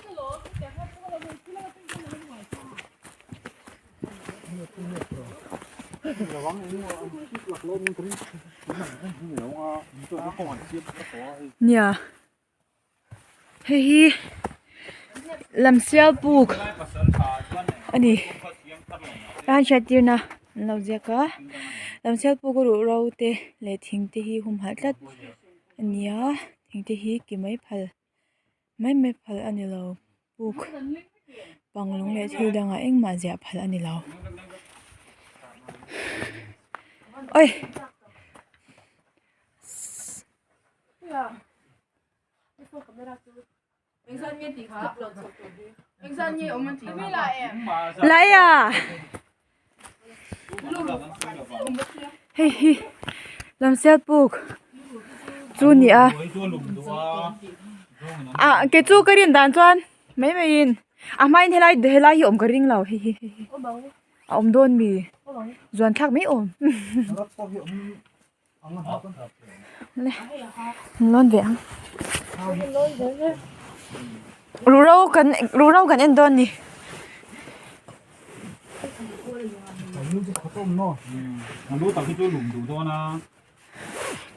Nia. Hei hi lamsial puk a ni a hriattirna an lo ziak a lamsial puk a ruh ro te leh thing te hi humhalh tlat a ni a thing te hi ki mai phal mai mai phal a ni lo puk pang lung leh thil dangah engmah ziah phal a ni lo awi. Lai a hei hi lamsial puk chu a ni a ah kei chu ka rin dan chuan mai mai in a hmain helai helai hi awm ka ring lo hei hi a awm dawn mi zuan thlak mai awm. Lawn ve ang ruhro kan ruhro kan en dawn ni.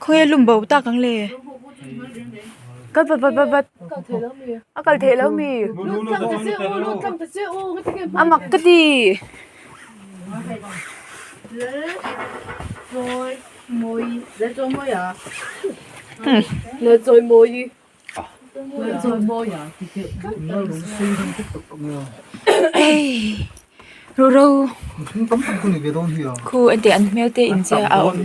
Khawnge lum bo tak ang le kal vat vat vat vat a kal theih lo mi a mak ka ti. Ruhro khu enteh an hmel te inchei a awm.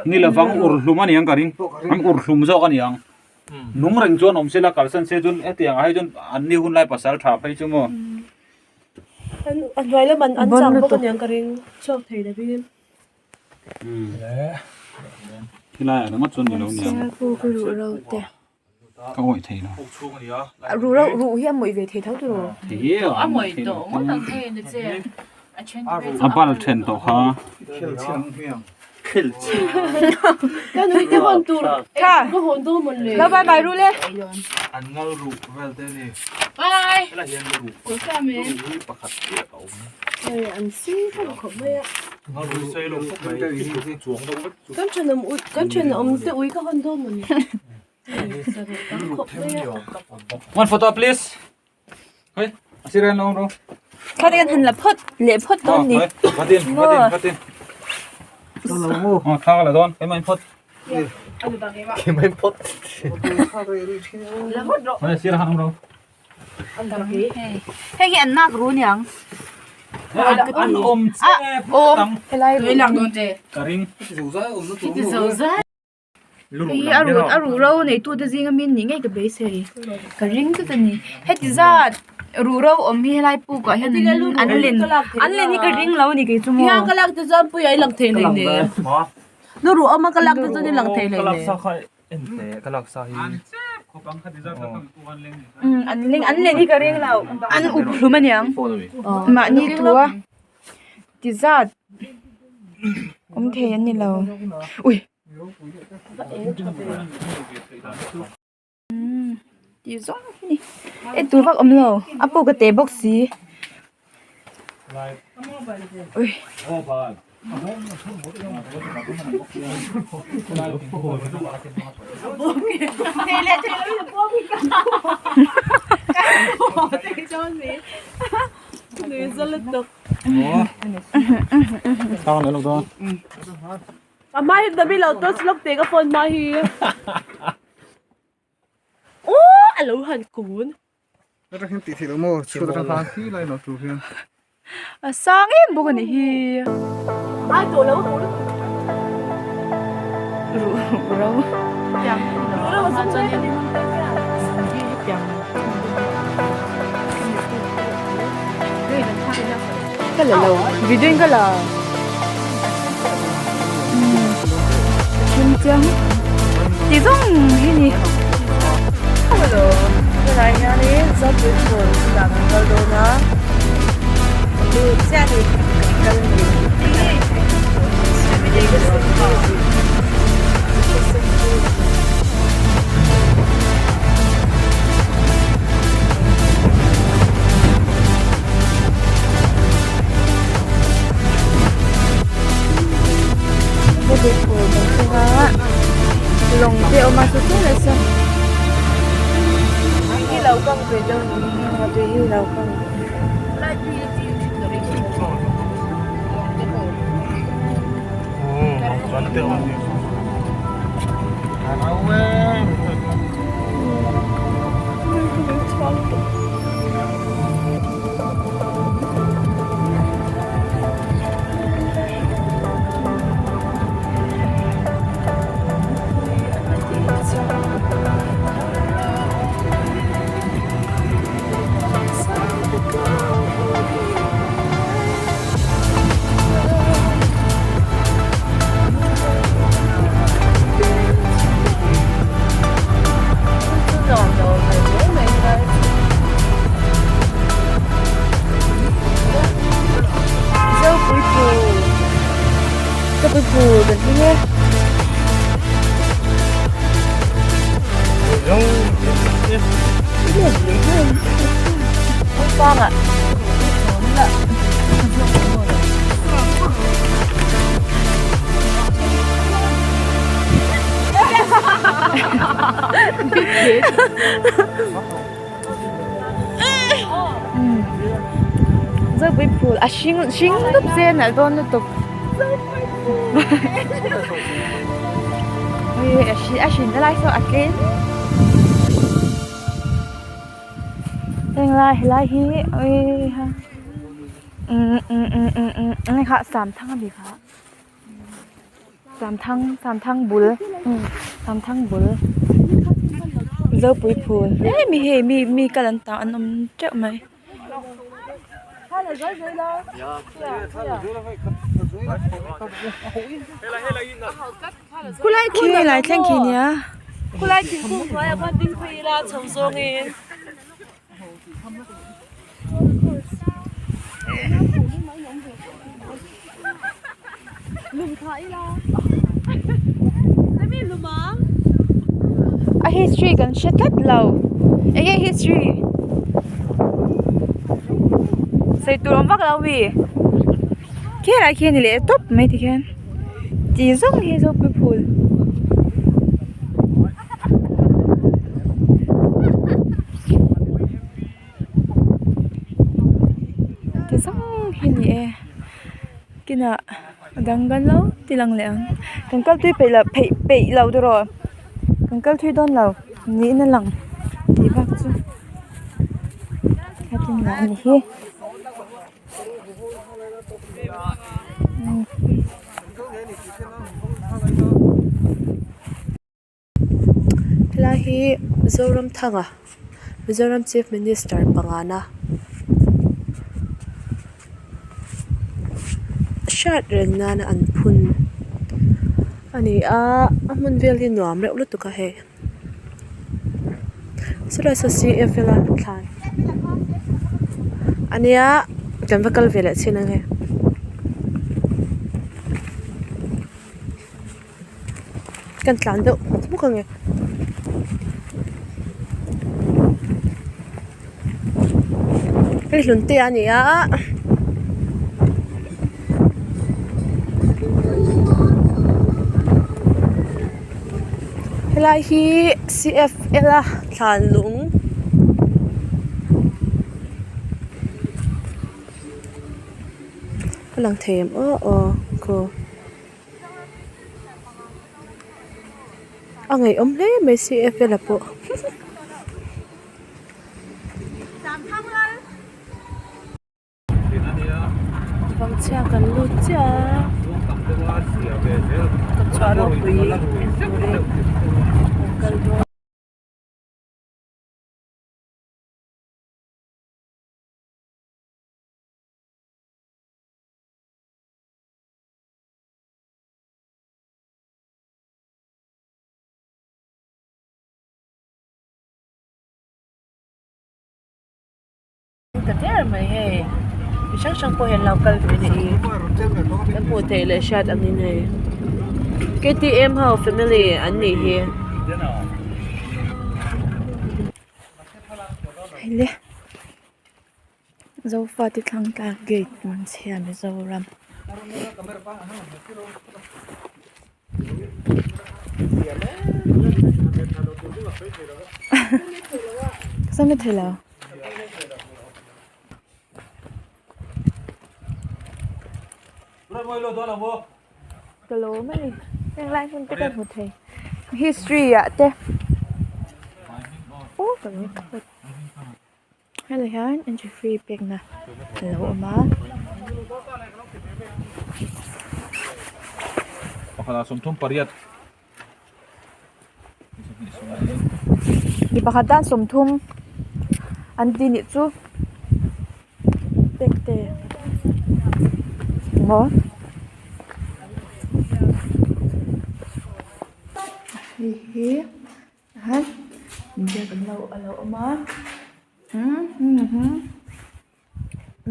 Ni lovang urhlum a niang ka ring an urhlum zawk a niang. Nung reng chuan awm sela kalsan se chuan hetiang ah hi chuan an ni hun lai pasal tha phei chu maw. A hnuai lam an chang bawk aniang ka ring chhuak thei lovin. Khilai ah ringawt chuan ni lo niang. Ka awih thei lo. Ruh reuh ruh hi a mawih ve thei tho tiraw? Thei a a mawih tawh ngawt ang A bal then tawh kha. Ka nui te hawn tur ka hawn dawn mawn le. Lo bye bye ru le. An ngal ruh vel te ni. Bye. Helai hian ruh ruh hi pakhat chiah a awm. Hei an sing khawp khawp mai a. Ngal ruh sei lo khawp mai chuang deuh vek chu. Kan thenawm ui kan thenawm te ui ka hawn dawn mawn le. One photo please. Hei a sir hian lo awm rawh. Kha te kan han la phawt leh phawt dawn ni. Vatin vatin vatin. Aw thla ka la dawn keimah in phawt. Keimah in phawt. Hei a sir ah khan awm rawh. Hei hi an nak ru niang. An awm che phawt ang. Helai ru. Ka ring. Hei a ruh a ruhro neitute zinga min nih ngei ka beisei ka ring tlat a ni heti zat ruhro awm hi helai puk ah hian an len an len hi ka ring lo a ni kei chu maw. Ka lak te chuan puia i lang thei hlei nen nu ruh awm a ka lak te chuan i lang thei hlei nen. An leng an len hi ka ring lo an up hlum aniang mahni thu a. Ti zat awm thei an ni lo ui umm tih zawng hi ni e tur vak awm lo a puk a te bawk si ui. A hma hi David lo touch lawk teh ka phone hma hi. Aww a lo han kun. A sang em bawk a nih hi. Ai tawh lo a Ruh ro. Ka la lo video in ka la thim chiang ti zawng hi ni hello tunah hianin zawpui phur chungah kan kal dawn a lut chiah a ni kan kal a ni. Lawng te a awm a saw saw sawn tui hi lo kang ve deuh niin a tui hi lo kang Zopui phul kan thleng e. Pangah. Zopui phul a hring hring dup che a nalh dawn lutuk a hrin na lai saw a tlem heng lai helai hi awii umm kha samthang a ni kha. Samthang samthang bul samthang bul zopui phul em hi hei mi mi kal an tah an awm teuh mai. Khi helai thleng khi nia. A history kan hre tlat lo eng nge history sawi tur awm vak lo ami khi lai khi a ni leh tawp mai tikhian ti zawng hi zopui phul. Ti zawng hi ni e kinah a dang kan lo ti lang leh ang kan kal tui peih loh pheih peih loh tur aw kan kal thui dawn lo niin a lang tih bak chu hetin lah a ni hi. Helai hi Zoramthanga Mizoram Chief Minister pangana hriat reng nana an phun a ni a a hmun vel hi nuam reuh lutuk a hei sawlai saw C F L a thlan a nia kan va kal ve leh chhin ang e. Kan tlan deuh hmuk hmuk ange. Hei hlun te a ni a. Helai hi C F L a thlan lung. A lang thei em aw aw khaw. A ngaihawm hle mai C F L a pawh. Vangchhia kan lut chiah a kawtchhuah ropui en turin kan kal dawn. Ta der mai hei mi hrang hrang pawh hi an lo kal ve a ni kan hmuh theih leh hriat ang in hei K T M ho family an nih hi. Hei le. Zofate thlang tlak gate Hmunchhia Mizoram. Ka sawi thei lo. Ka lawm a ni heng lai hmun te ka hmu thei history ah te aw ka lo Helai hian entry fee pekna a lo awm a. Mi pakhat tan 30 an ti nih chu pek te maw. Hei hi. Tihian inziak an lo a lo awm a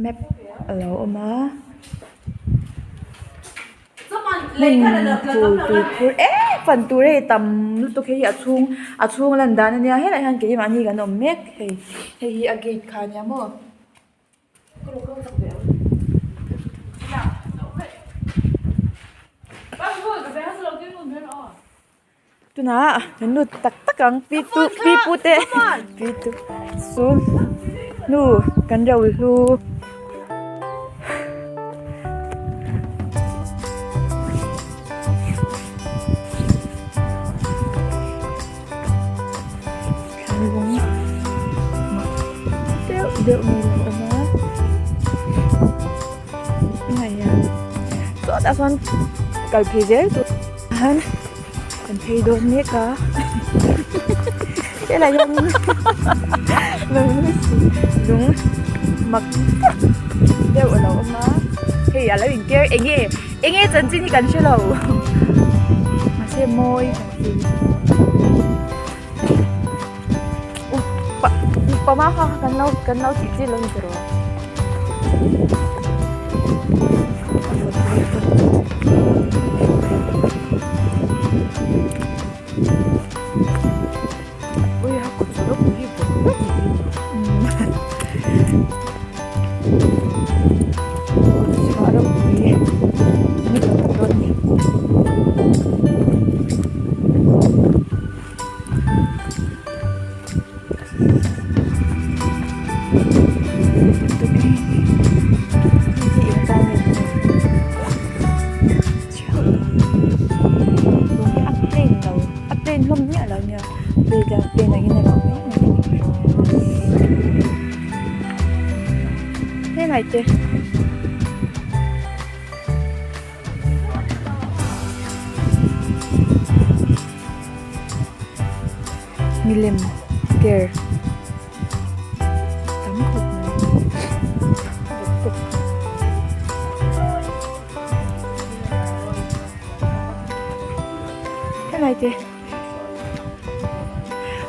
map a lo awm a. Hmun phul tui phur em fan tur hei tam lutuk hei hi a chhung a chhung lan dan ania helaiah hian keimahni kan awm mek hei hei hi a gate kha ania maw. Tunah kan lut tak tak ang pi tu pi pu te pi tu su hnu kan ro hlu. Thlanlung mak deuh deuh mai a lo awm a tunah hian sawtah sawn kal phei zel tur hian kan phei dawn mek a helai hian lung mak tak deuh a lo awm a hei a lo inker eng nge eng nge chanchin hi kan hre lo mahse mawi kan ti. Upa kha kan lo kan lo tih chi lo ni tawh Helai te. Milem ker tam khawp mai helai te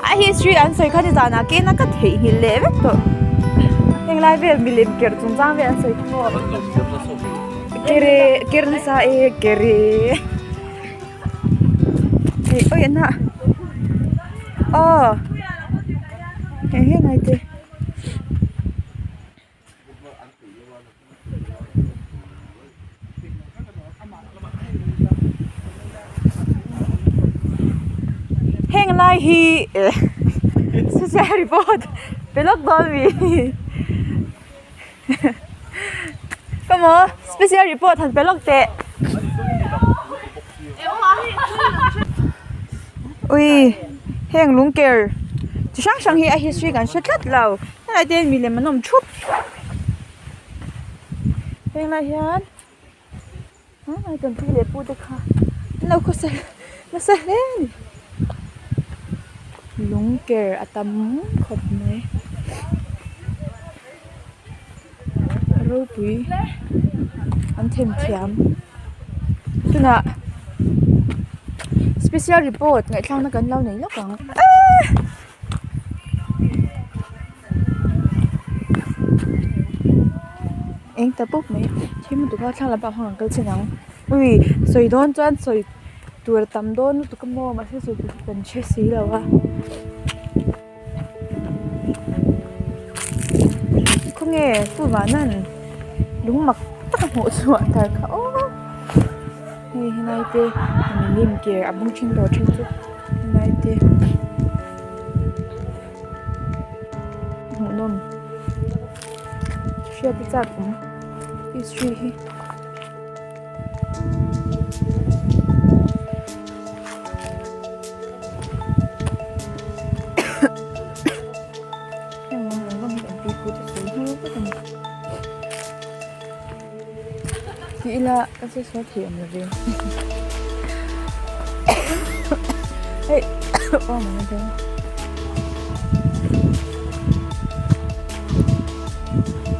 a history an sawi kha ni zanah kena ka theihnghilh leh vek tawh heng lai vel milem ker chungchang vel an sawi kha maw kere ker nasa e kere. Hei oi an ah aw hei heng ai te heng lai hi eh social report pe lawk dawn mi Come on, special report han pe lawk teh. Ui, heng lung ker chi hrang hrang hi a history kan hre tlat lo. Helai te hian milem an awm thup. Heng lai hian aa kan pi leh pu te kha an lo khawsa nasa hle a ni. Lung ker a tam khawp mai. Ropui an themthiam tunah special report ngaihthlakna kan lo nei lawk ang eee. Eng ta pawp mai thim lutuk a thla lampang hmang an kal chin ang ui sawi dawn chuan sawi tur a tam dawn lutuk a maw mahse sawi tur kan hre si lo a. Khawnge pu Vanan lung mak tak a hmuh chhuah tar kha aw hei helai te milim ker a bung then tawh then chu helai te hmuhnawm hriat a chak awm history hi. Ti ila ka che sawi thei awm lovin hei aw mai a dawn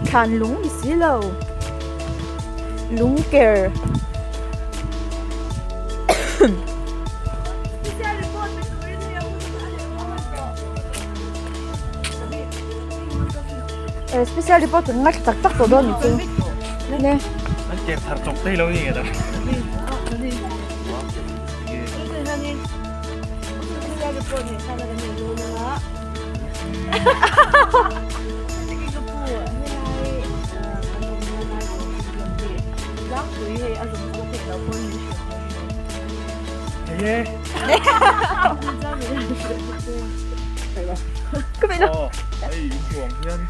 thlan lung ni si lo lung ker. Special report kan ngaithla tak tak tawh dawn ni chu ne An ker thar chawp thei lo ni nge ta. pawh ngaihthlakna kan nei dawn a. Heti ka pu helai kan awmna lai tur hi lam hi tlangpui hei a zawng zawng theih loh pawhin min hrilh thei a ni. Hei e. Ka peih lo. Aw hei in huang hian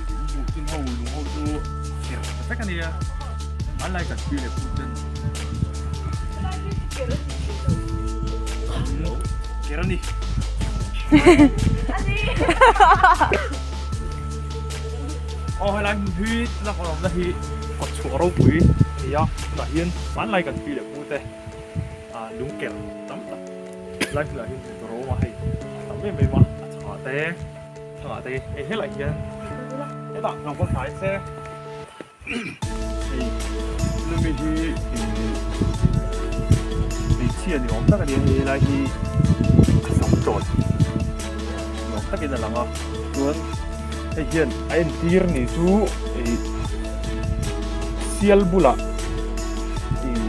in buh chin ho lung ho chu ker ta vek a nia hmanlai kan pi leh pu ten ker a ni. Aw helai hmun hi tuna kan awmna hi kawtchhuah ropui a ni a tunah hian hmanlai kan pi leh pu te lung ker tam tak Lai hmunah hian hmuh tur a awm a hei a tam em em a a chhangah te chhangah te hei helaiah hian hetah lo va hnai se hei lumi hi ihh hmeichhia ni awm tak a ni a hei helai hi a sam tawt ni awm takin a lang a chuan hei hian a entir ni chu ihh sial bulah ihh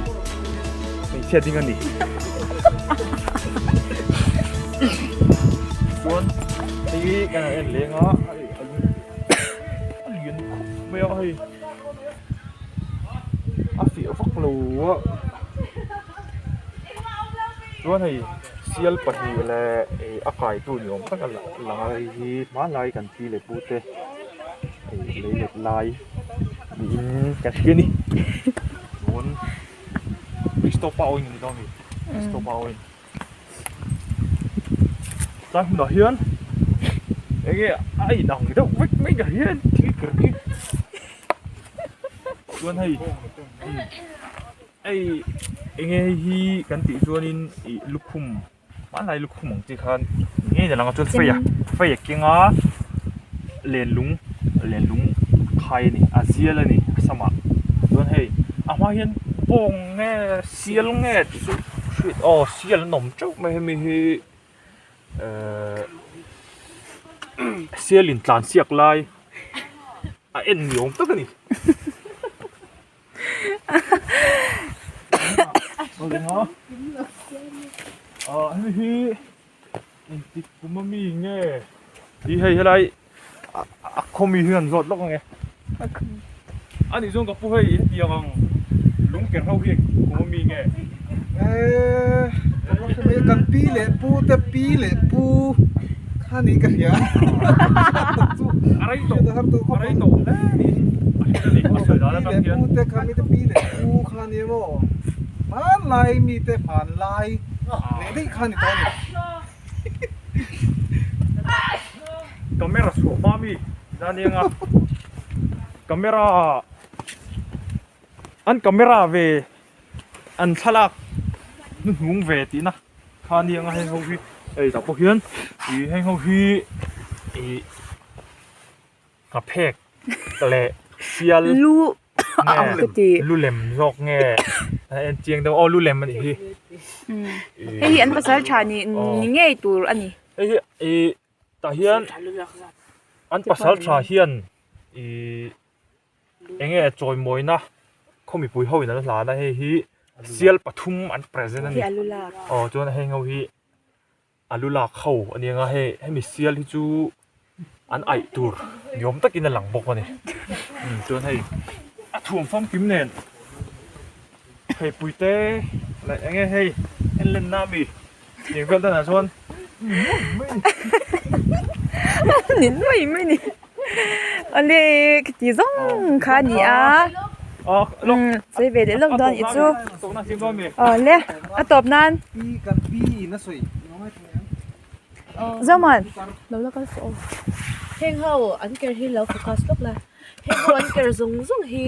hmeichhia ding a ni. Chuan hei hi kan han en leng a hei a lung a lian khawp mai a hei a fiah vak lo a chuan hei sial pahnih leh ih a kaitu ni awm tak a lang a hei hi hmanlai kan pi leh pu te ih lei let lai niin kan hria a ni chuan. Christopher Owen a ni dawn a ni Christopher Owen tlai hmunah hian enge a inang deuh vek mai ka hian thil ker hi chuan hei hei enge hei hi kan tih chuanin ih lukhum hmanlai lukhum ang chi khan ni ngei a lang a chuan fei a fei a keng a lenlung lenlung khai a ni a zial a ni a samah chuan hei a hma hian bawng nge sial nge tih chu hriat aw sial an awm teuh mai hemi hi ehh sial in tlan siak lai a en ni awm tak a ni. Hemi hi engtik kum a mi nge tih hei helai a khaw mi hi an zawt lawk ang e a nih chuan ka pu hei hetiang ang lung ker ho hi engtik kum a mi nge. Kan pi leh pu te pi leh pu kha niin ka hria a rei tawh a rei tawh hle niin a hriat a ni a sawi dan atang hian pi leh pu te kha mi te pi leh pu kha nia maw hmanlai mi te hmanlai leh daih kha ni tawh a ni camera chhuah hma mi Zanianga camera an camera ve an thlalak hnuhnung ve tihna kha a ni ang a heng ho hi hei tah pawh hian ih heng ho hi ih nghaphek leh sial lu nge lu lem zawk nge a en chiang deuh aw lu lem a nih hi hei hi an pasal tha ni ni ngei tur a ni hei hi ih tah hian an pasal tha hian ih. Enge chawimawina khaw mipui ho in an hlan a hei hi sial pathum an present a ni aw chuan heng ho hi a lu lak ho a ni ang a hei hemi sial hi chu an aih tur ni awm takin a lang bawk a ni chuan hei a thuam famkim nen hei puite leh enge hei en lenna ami tih vel danah chuan ni mai mai ni awle khiti zawng kha a ni a sawi ve leh lawk dawn i chu awle a tawp nan Zoman lo la kal fawh aw heng ho an ker hi lo focus lawk la heng ho an ker zawng zawng hi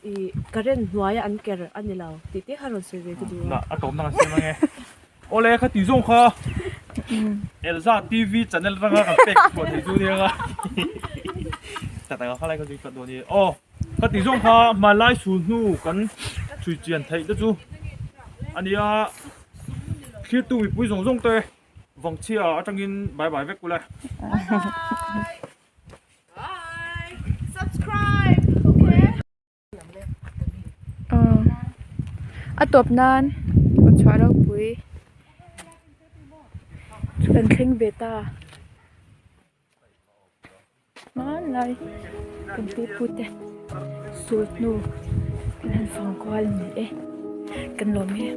ih current hnuaia an ker a ni lo tih te kha rawn sawi ve ka duh a. A tawp na kan siam ange. Awle kha tih zawng kha Elza TV channel atanga kan pek chhuah thei chu nia nga. Tak tak a khalai kha chu i cut dawn a ni. Aw kha tih zawng kha hmanlai sul hnu kan chhui chian theih te chu a nia. Thirtu mipui zawng zawng te vangchhia atangin bye bye vek ule. Bye bye. Bye. Subscribe. Okay. A tawp nan kawt chhuah ropui. Kan thleng ve ta. Hmanlai kan pi pu te sul hnu kan han fang kual a ni e kan lawm e.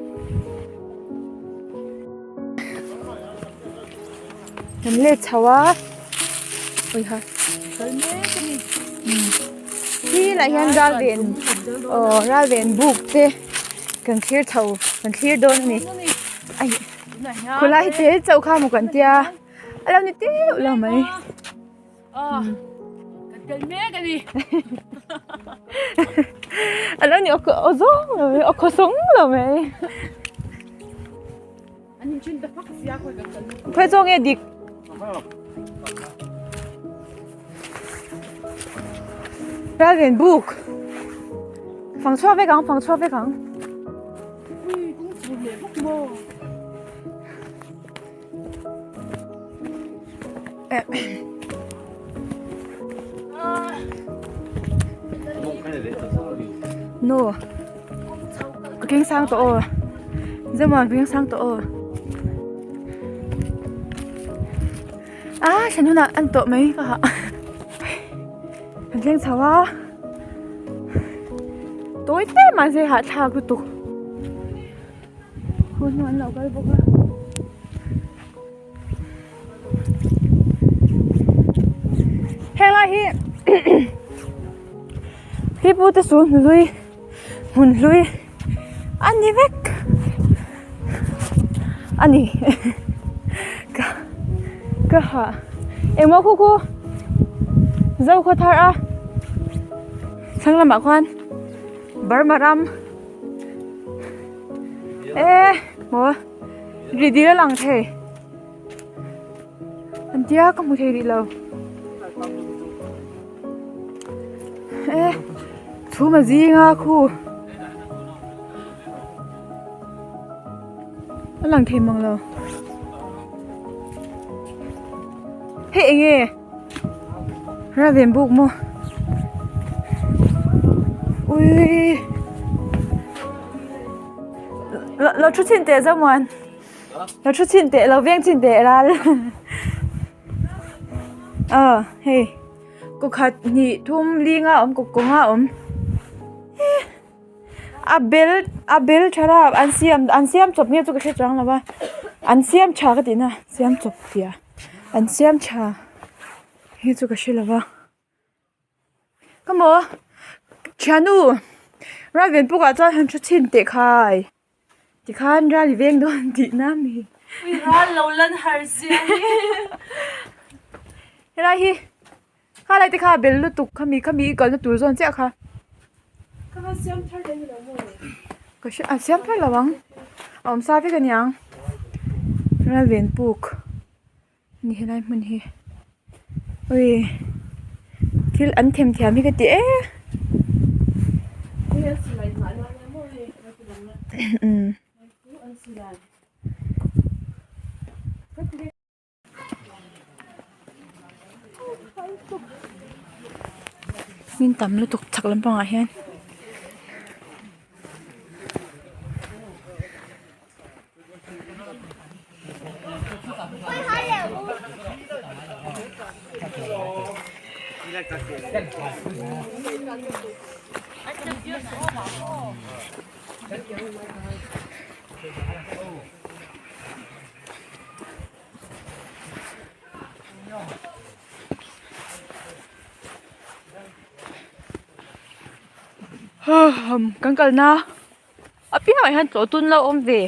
Kan let chho a awiha kal mek a ni khi lah hian ral ven aw ral ven buk te kan thlir chho kan thlir dawn a ni ai khawlai hi te chauh kha maw kan tia. A lo ni teuh lo mai. Kan tel mek a ni. A lo ni aw zawng lo mai, aw khawsawng lo mai. An in thin ta fak sia khawi kan kal. Khawi zawng nge dik? Ralven buk. Fang chhuak vek ang, fang chhuak vek ang. Ui, kawng chhun leh bawk maw. No ka keng sang tawh aw Zemaw ka keng sang tawh aw ah thlan hunah an tawh mai ka hah kan thleng chho a tawi te mahse hahthlak lutuk. Khu hnu an lo kal bawk a. Helai hi pipu te sul hnu hlui hmun hlui a ni vek a ni ka ka hah engmaw khu khu zo khaw thar a thlang lamah khuan Burma ram. E maw ri dil a lang thei an tia ka hmu thei rih lo e chhum a zing a khu a lang thei mang lo hei eng nge Raven buk maw ui lo thu chhin teh Zomuan lo thu chhin teh lo veng chhin teh ral aw hei kaw khat hnih thum linga awm kaw kawnga awm a bel a bel tha la an siam an siam chawp nge chu ka hre chuang lo va an siam tha ka tih na siam chawp tih a an siam tha hi chu ka hre lo va ka maw thiannu Raiven pukah chuan han thu chhin teh khai tikhan ral i veng dawn tih na mi ral lo lan har zia hi helai hi. Kha lai te kha bel lutuk khami khami i kalna tur zawn chiah kha. Kha kha siam thar leh ni lo maw? Ka hre a siam thar lo ang a awm sa vek a niang Ralven puk ni helai hmun hi ui thil an them thiam hi ka ti e. Hmin tam lutuk chhak lampangah hian Kan kalna apiangah hian tlawh tun lo awm ve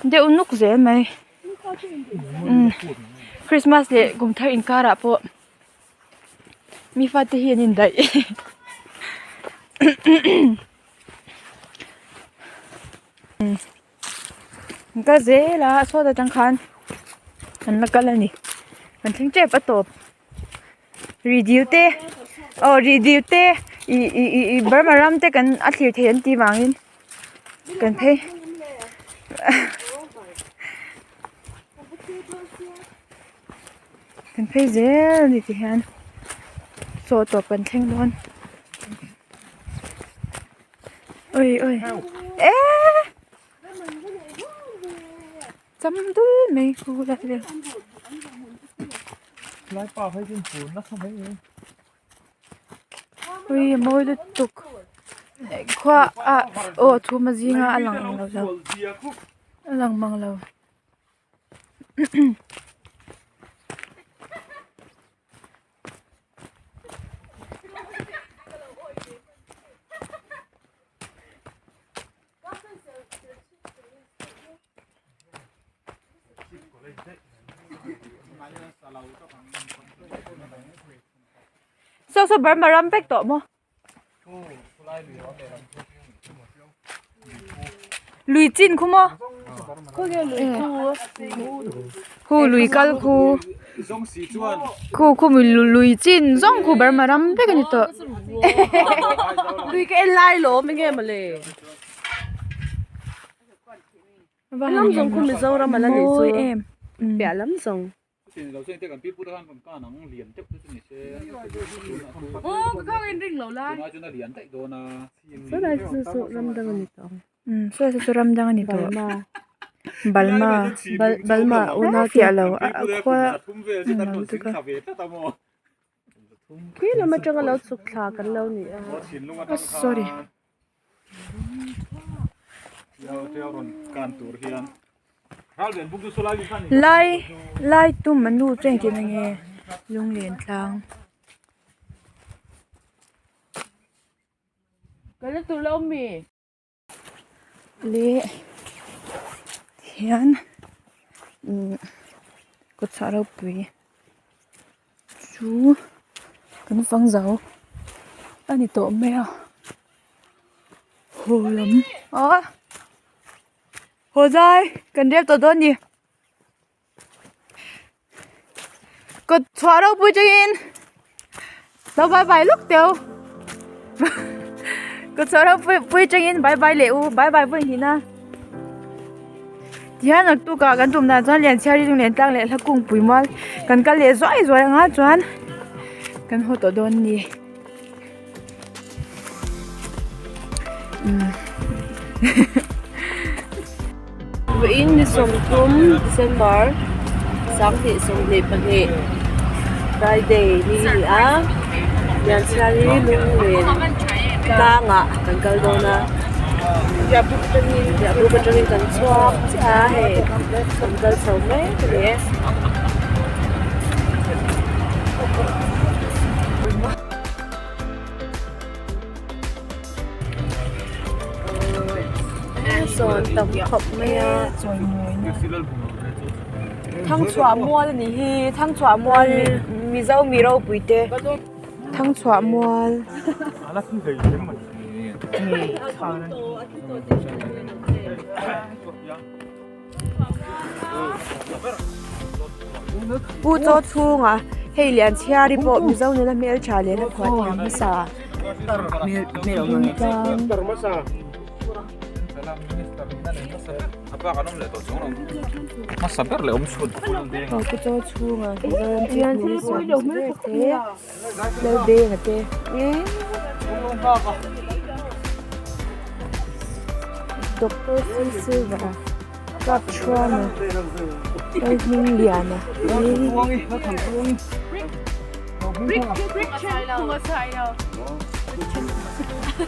deuh nuk zel mai Christmas leh kum thar inkarah pawh mi fate hi an indaih. An kal zel a chhuat atang khan an la kal a ni an thleng tep a tawp ri dil te aw ri dil te ih ih ih ih burma ram te kan a thlir thei an tih vangin kan phei kan phei zel a ni ti hian chaw tawp kan thleng dawn. Ui ui eee cham dul mai khu lai vel. Ui a mawi lutuk khua ah aw chhum a zinga a lang ang lo zo a lang mang lo. Saw saw Burma ram vek tawh maw? Lui chin khu maw? Khu lui kal khu khu khu mi lui chin zawng khu Burma ram vek a ni tawh. Lui ka en lai lawm enge mawle. Lam zawng khu Mizoram a la nih chu piah lam zawng. Saw lai chu saw ram dang a ni tawh ang. Saw lai chu ram dang a ni tawh. Balma. Balma. Balma unau te. Fiah lo a khua englo lutuk a. Khi lam atanga lo chhuk thla kan lo ni a. Sorry. Lai lai tum an nu chu engtin enge lunglen tlang. Leh hian umm kawtchhuah ropui chu kan fang zo a ni tawh mai a haw lam ah haw zai kan rel tawh dawn a ni kawtchhuah ropui tangin lo bye bye lawk teu kawtchhuah ropui pui tangin bye bye leh u bye bye vawi hnih na tihian naktuk ah kan tum dan chuan lianchhiari lunglen tlang leh hla kungpui mual kan kal leh zuai zuai anga chuan kan haw tawh dawn a ni. Vawiin ni sawmthum December 2022 Friday ni a ni a Lianchhiari lunglen tlangah kan kal dawn a Riahbuk atangin kan chhuak chiah a hei kan kal chho mek a ni e. Sawn tam khawp mai a Thangchhuah mual a nih hi Thangchhuah mual Mizo mi ropui te Thangchhuah mual. Pu chaw chhungah hei lian chhiari pawh Mizo nula hmeltha leh hla phuah thiam hmasa Aw pu chaw chhungah Mizoram chief minister hmasa ber te Lalbenga te Doctor C Silva Kap Thuama Lalhmingliana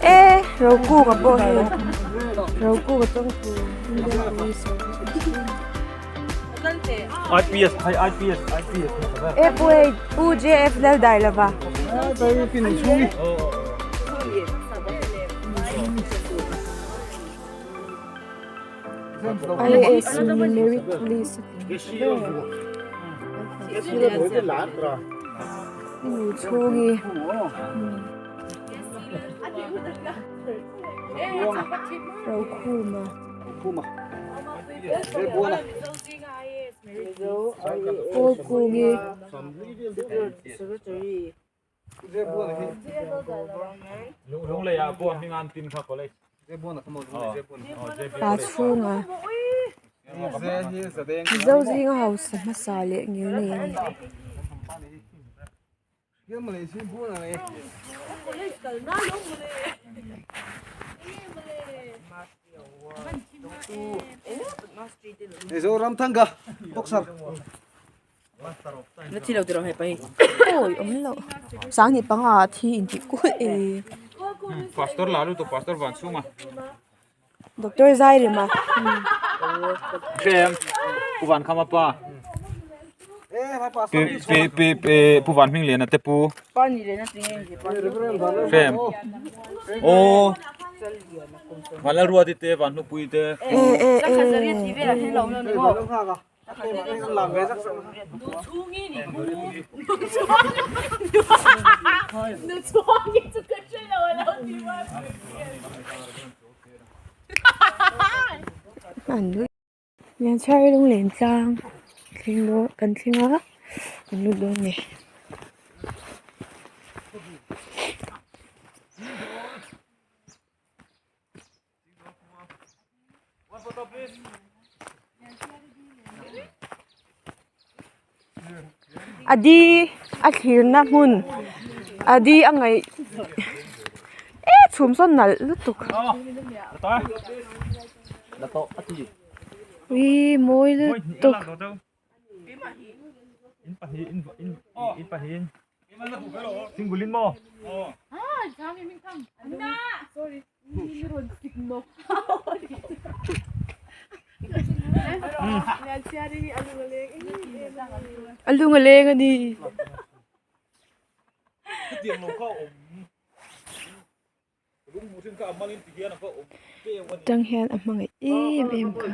E Rokunga pawh hei Rokunga tawngtu Indian Police Service. IPS hai IPS IPS E pu hei pu JF Laldailova. IAS merit list nu chhungi Rokhuma Kawlkungi Pa chhunga Mizo zinga hausa hmasa leh ngil nei a ni. Awi awm loh sanghnih panga ah thi intih kulh e. Pastor la lutuk pastor van chhunga. Doctor Zairema. Hrem Pu Van Khama pa. Pi pi pi pi Pu Van Hming Liana te pu. Hrem. Aw. Vanlalruati te Vanhnupui te. E e e. Lianchhiari lunglen tlang thleng dawn kan thleng a kan lut dawn a ni. A di a thlirna hmun a di a ngaih e chhum sawn nalh lutuk ui mawi lutuk. A lung a leng a ni. Tang hian a hmangaih em em kha.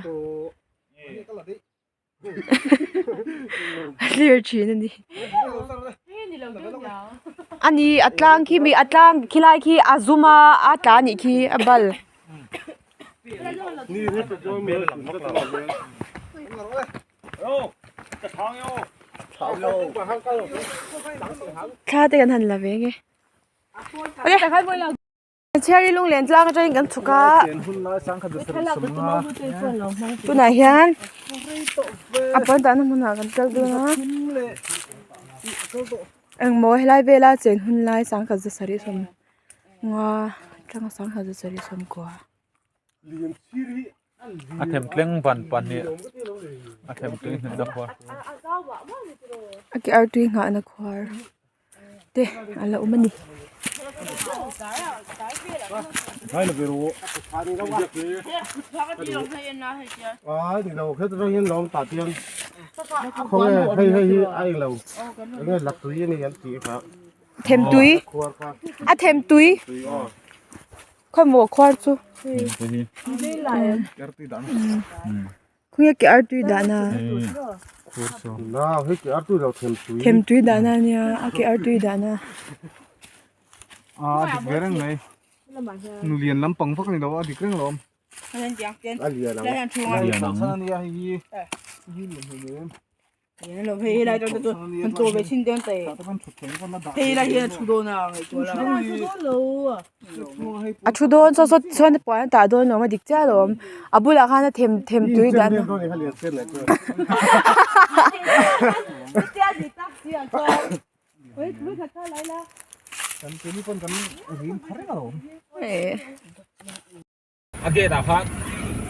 A hlir thin a ni a ni a tlang khi mi a tlang khilai khi a zum a a tla anih khi a bal. Thla te kan han la ve nge. Chhiari lunglen tlang atangin kan chhuk a tunah hian a puan dahna hmunah kan kal dawn a engmaw helai vela chen hun lai sangkhat za sarih sawm nga atanga sangkhat za sarih sawm kua. A them tleng van pahnih a them tleng hnih na khuar. A ke artui nghahna khuar te a la awm a ni. Themtui a themtui. Khawmaw khuar chu khawnge ke artui dahna themtui dahna ania a ke artui dahna. A dik ve reng mai nulian lampang vak ani lo a dik reng lo awm. A thu dawn saw saw chuan puan a tah dawn lo a dik chiah lo awm a bulah khan a them them tui dan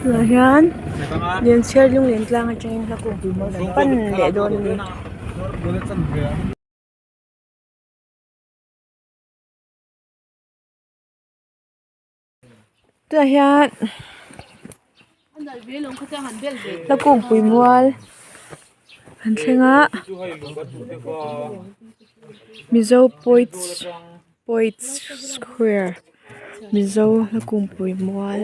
Tunah hian Lianchhiar lunglen tlang atangin hla kawng kan pan leh dawn a ni. Tunah hian hla kawngpui mual an thleng a Mizo poets Poets square Mizo hla kungpui mual.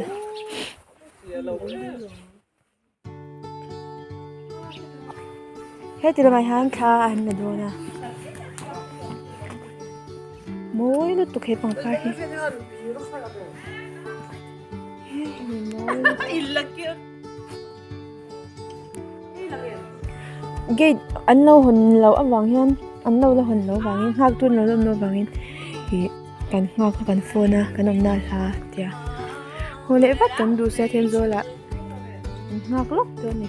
Heti lamah hian thla an la dawn a mawi lutuk he pangpar hi. Gate an lo hawn loh avang hian an lo la hawn loh avangin nghak tu an lo la awm loh avangin ih kan nghak a kan phone a kan awmna a hla tia haw leh vat kan duh sia Thenzawl ah an nghak lawk dawn a ni.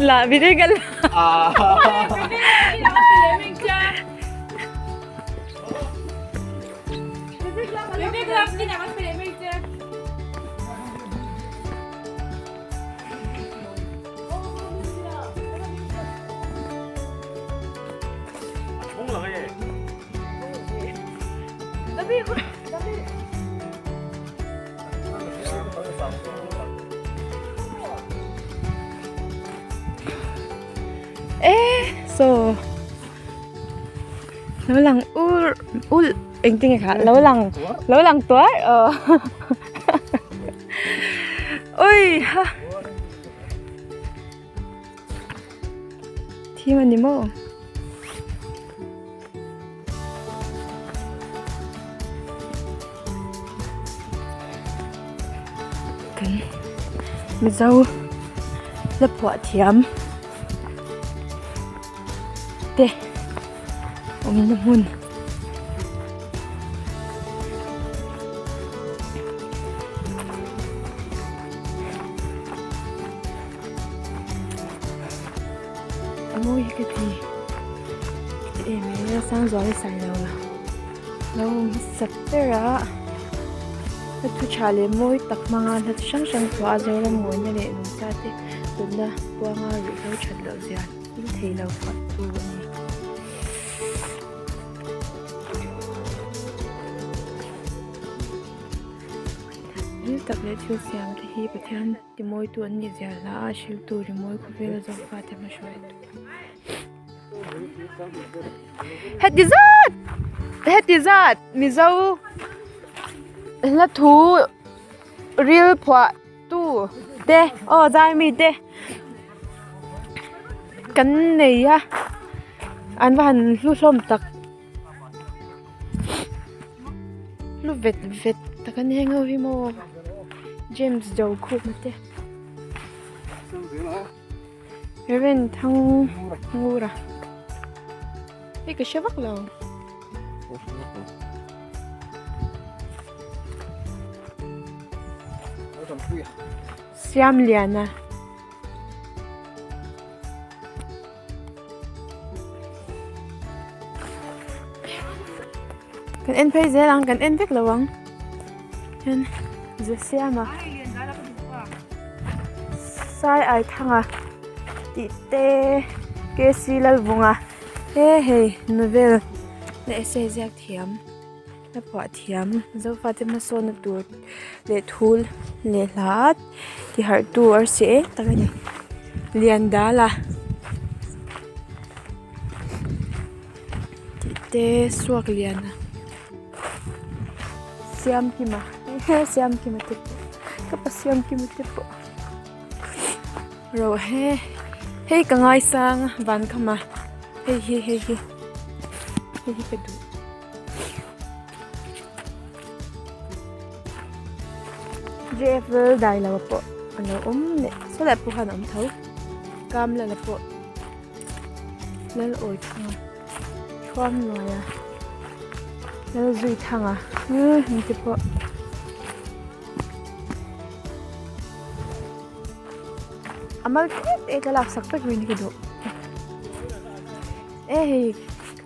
Lah video ka la. E saw lo lang ur ulh engtin nge kha lo lang lo lang tuar aw ui ha thim a ni maw. Kan mizo la phuah thiam te awmna hmun. A mawi hi ka ti em em a Sangzuala sailo la lo hmasa ber a hla thu tha leh mawi tak hmanga hla chi hrang hrang chhuah a Zoram mawina leh nungcha te tawpna buanga ruihhlo that loh zia thil thei lo phuah tu a ni. Thil tak leh thil siam te hi Pathian Timawitu an nih zia hla a hriltu rimawi khawvela zofa te hmahruai tu. Heti zat heti zat Mizo hla thu ril phuah tu te aw zai mi te kan nei a an va han hlu hlawm tak. Lu vet vet tak a ni heng ho hi maw James Dokhuma te Reverend Thang Ngura hei ka hre vak lo. Siamliana. Kan en phei zel ang kan en vek lo ang hian ze siam a sai ai thang a tih te K C Lalvunga he hei novel leh essay ziak thiam a phuah thiam zofa te hmasawnna tur leh thu leh hla ti harh tu arsi eng tak a ni lian dal a tih te suak lian a siamkima siamkima te pawh ka pa siamkima te pawh ro he hei ka ngaisang a van khama hei hi hei hi hei hi ka duh. JFL dai lo pawh a lo awm leh sawlai pawh khan a awm tho kam la la pawh lal awi thang a thuam luai a lal zui thang a heng te pawh a mal tep e ka lak sak vek mai ni ka duh e hei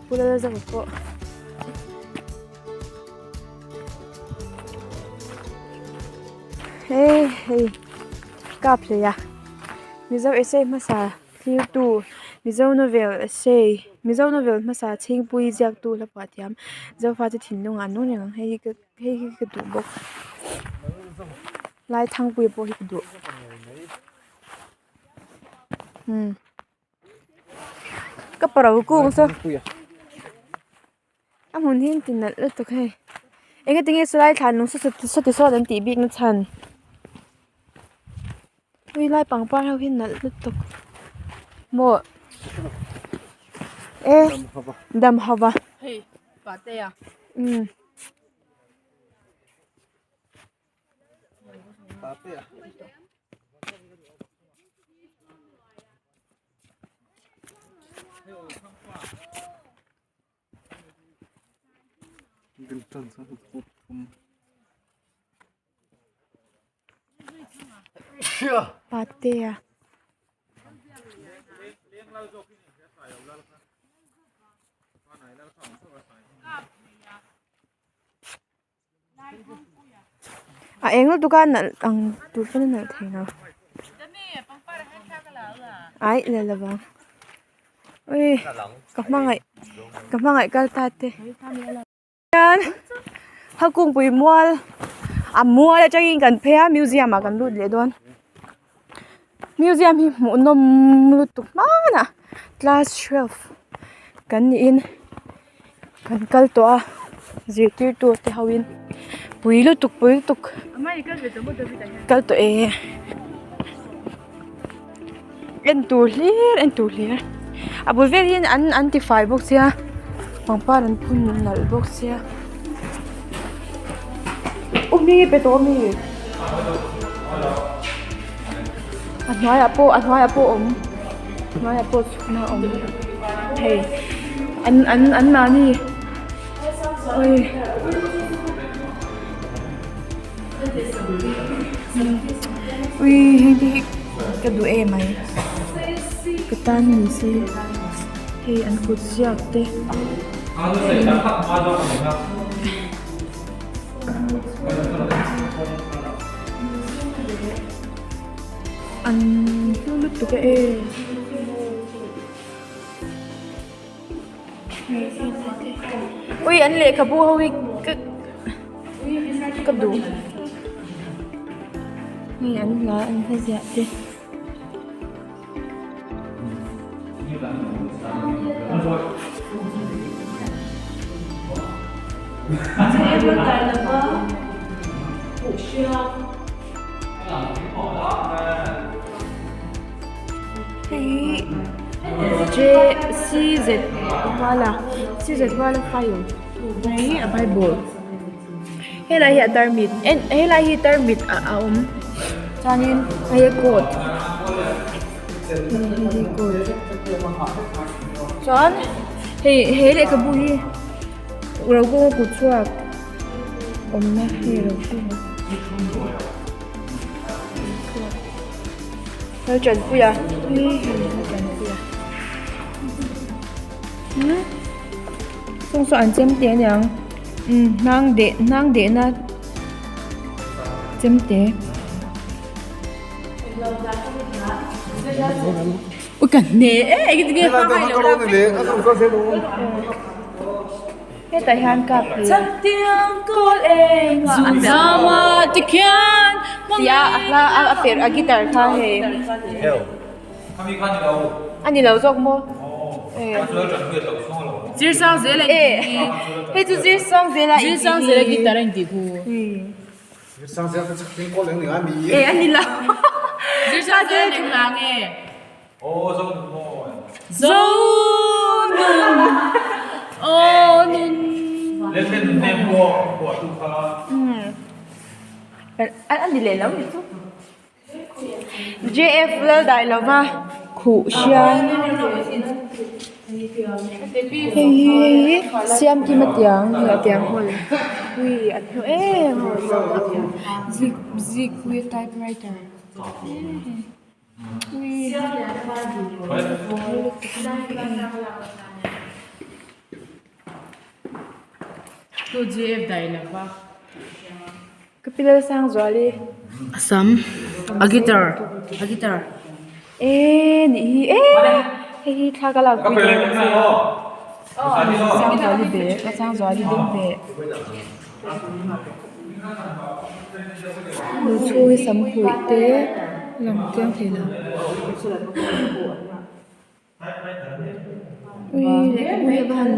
Pu Lalzama pawh he hei kap hlei a Mizo essay hmasa thlir tu Mizo novel essay Mizo novel hmasa chhingpui ziaktu hla phuah thiam Zofa te thinlung ah an nung reng ang hei hi ka hei hi ka duh bawk Laithangpuia pawh hi ka duh umm. Ka paro kung saw a hmun hi ti nalh lutuk hei eng tinge sawlai thlan lung saw sawti sawt an tih bik na chhan ui lai pangpar ho hi nalh lutuk maw e dam hova umm. Patea. A eng lutuk a nalh ang tur pawn a nalh thei lo aih la lo vang ui ka hmangaih ka hmangaih kal ta te hian. Kungpui mual a mual atangin kan phei a museum ah kan lut leh dawn museum hi hmuhnawm lutuk hmanah class twelve kan niin kan kal tawh a zirtirtu te ho in pui lutuk pui lutuk kal tawh e en tur hlir en tur hlir a bul vel hian an an ti fai bawk sia pangpar an phun nalh bawk sia u hming i pe tawh ami a hnuaiah pawh a hnuaiah pawh a awm a hnuaiah pawh chhukna a awm hei an an an mahni awii. Ui hei te hi ka duh em mai ka tan ni se hei an kut ziak te an hlu lutuk e. Ui an lehkhabu ho hi ka ka duh hei an hla an hla ziah te. Hei hi J C Z Vala C Z Vala file hei hi a bible helai hi a tarmit en helai hi tarmit a awm chuanin hei hi coat hei hi coat chuan hei he lehkhabu hi Rokunga kut chhuak awmna hei Rokunga. Laltanpuia Laltanpuia hmm chung saw an chem te aniang umm hnang deh hnang deh na chem te ui ka hne e engtin nge hma ngai lo lak Hetah hian cup tia a hla a perh a guitar kha hei a ni lo zawk maw hei chu zir sang zela e a ni lo A ni leh lo ni chu. JF Laldailova khuh hriang hei hi hei hi Siamkima tiang hei a tiang hawl ui an hnu em zik zikpuia typewriter. Ka pi Lalsangzuali Assam a guitar a guitar e nih hi e hei hi thla ka lak pui dawn a nia Sangzuali bag a Sangzuali beng beh lu chhung hi sam huih te a lang chiang thei lo ui lehkhabu hi a va han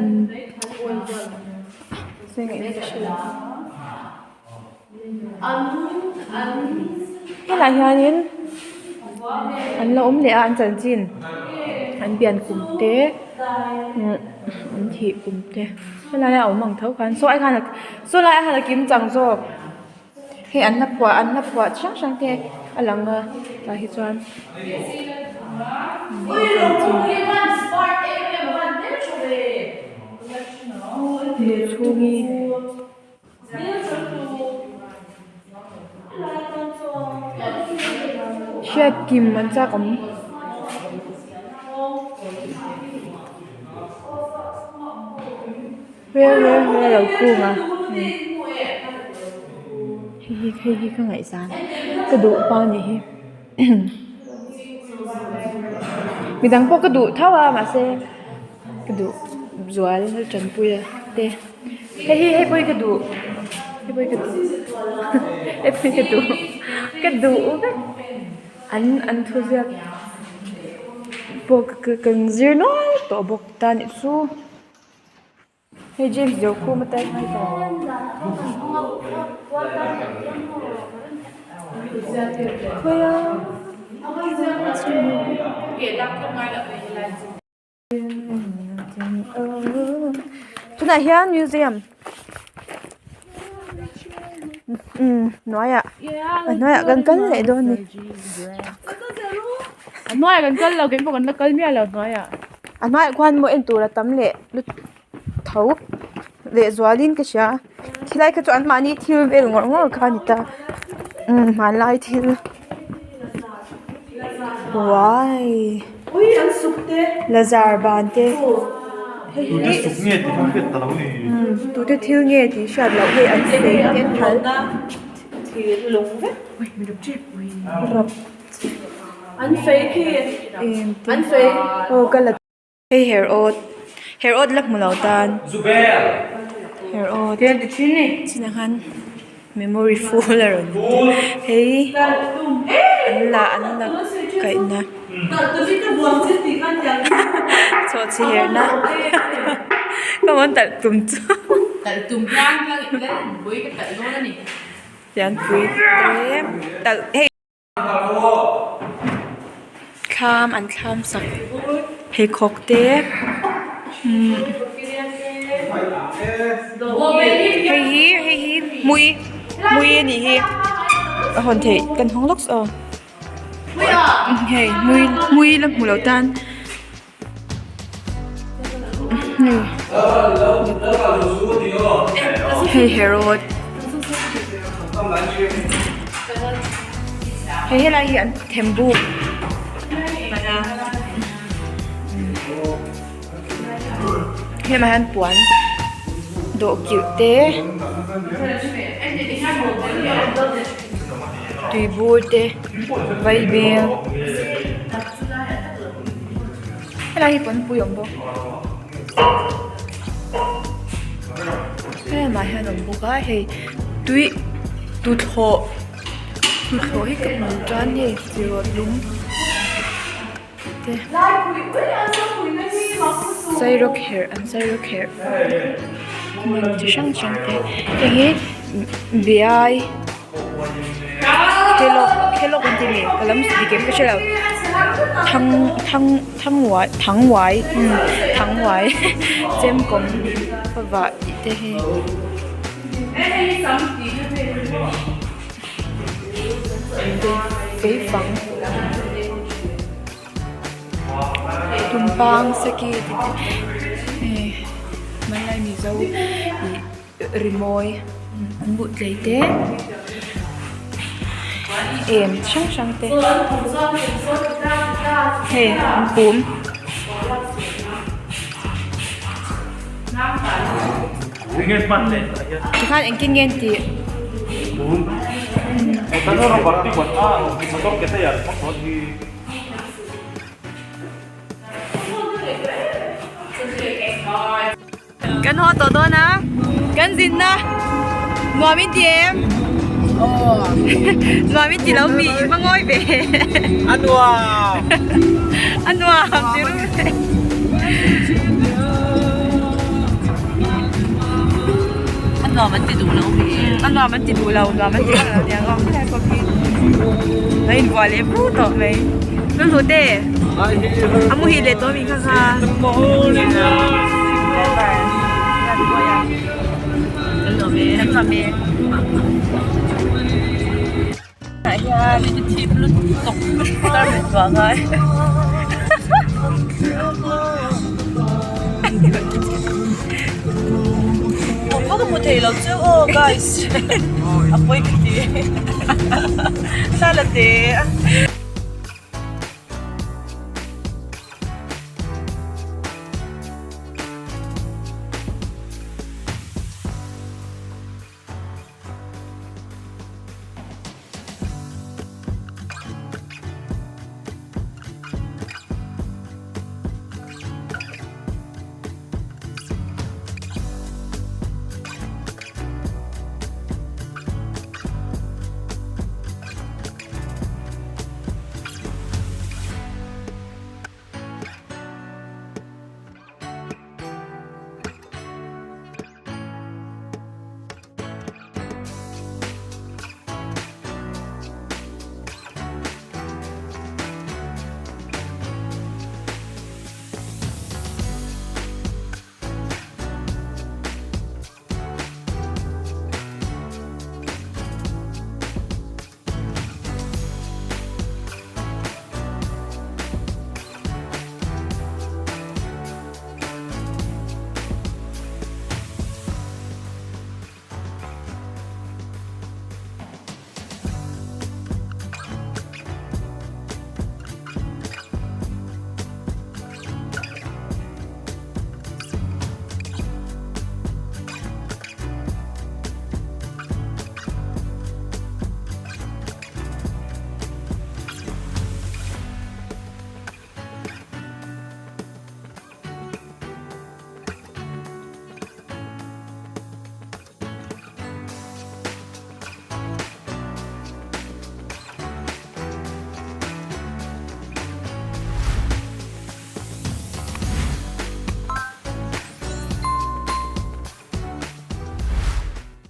sawi ngaihna ka hre lo helaiah hianin an la awm leh a an chanchin an pian kum te an thih kum te helai a awm ang tho khan saw ai khan saw lai ah khan a kim chang zawk hei an hla phuah an hla phuah chi hrang hrang te a lang a tah hi chuan chhungi. Hriat kim an chak awm. Rel rel rel a lo kung a hei hi hei hi ka ngaihsan ka duh pa anih hi midang pawh ka duh tho a mahse ka duh zual tanpui a te hei hi hei pawh hi ka duh. Hei pawh hi ka duh hei pawh hi ka duh ka duh vek an an thuziak pawh ka kan zir nual tawh bawk ta nih chu. Hei James Zokhum atan khawi a tunah hian museum umm hnuaiah a hnuaiah kan kal leh dawn a ni a hnuaiah kan kal lo keipawh kan la kal miah lo hnuaiah a hnuaiah khuan maw en tur a tam leh lutuk. tho leh zualin ka hria khilai kha chu an mahni thil vel ngawr ngawr kha a ni ta umm hmanlai thil uai lazar ban te hei hi tute thil nge tih hriat loh hei an fei te an phal rap aw ka la. Hei her awt her awt la hmu lo tan her awt chinah khan memory full a rawn ti hei an la an la kaihna chawhchhi herna ka rawn talh tum chu lianpui te talh hei. Thlam an thlam sak pheikhawk te umm hei hi hei hi hmui hmui a nih hi a hawn theih kan hawng lawk aw hei hmui hmui la hmu lo tan hei herawt hei helai hi an them buk hlemah hian puan dawhkilh te tuibur te vaibel. Helai hi pawnpui a awm bawk helamah hian a awm bawk a hei tui tuthlawh tuthlawh hi ka hmu tan hei tirawt lung te sairawkherh an sairawkherh hmun chi hrang hrang te heng hi beai. Khelawk khelawk an ti mi ka lam dik em ka hre lo thang thang thangwai thangwai umm thangwai chemkawm favah tih te hi keifang tumpang seki tih te hei hmanlai mizo ih. Rimawi an buh tlei te em chi hrang hrang te hei an pum tikhan engtin nge an tih. Kan haw tawh dawn a, kan zinna nuam in ti em? Nuam in ti lo mi i va ngawi ve. A nuam! A nuam ti ru ve. A nuam an ti duh lo mi. A nuam an ti duh lo, nuam an ti vak lo aniang aw. Helai pawh khi a invuah leh pur tawh mai. Lulhute a muhil leh tawh mi kha kha. Guys, a pawi ka ti. Sala te.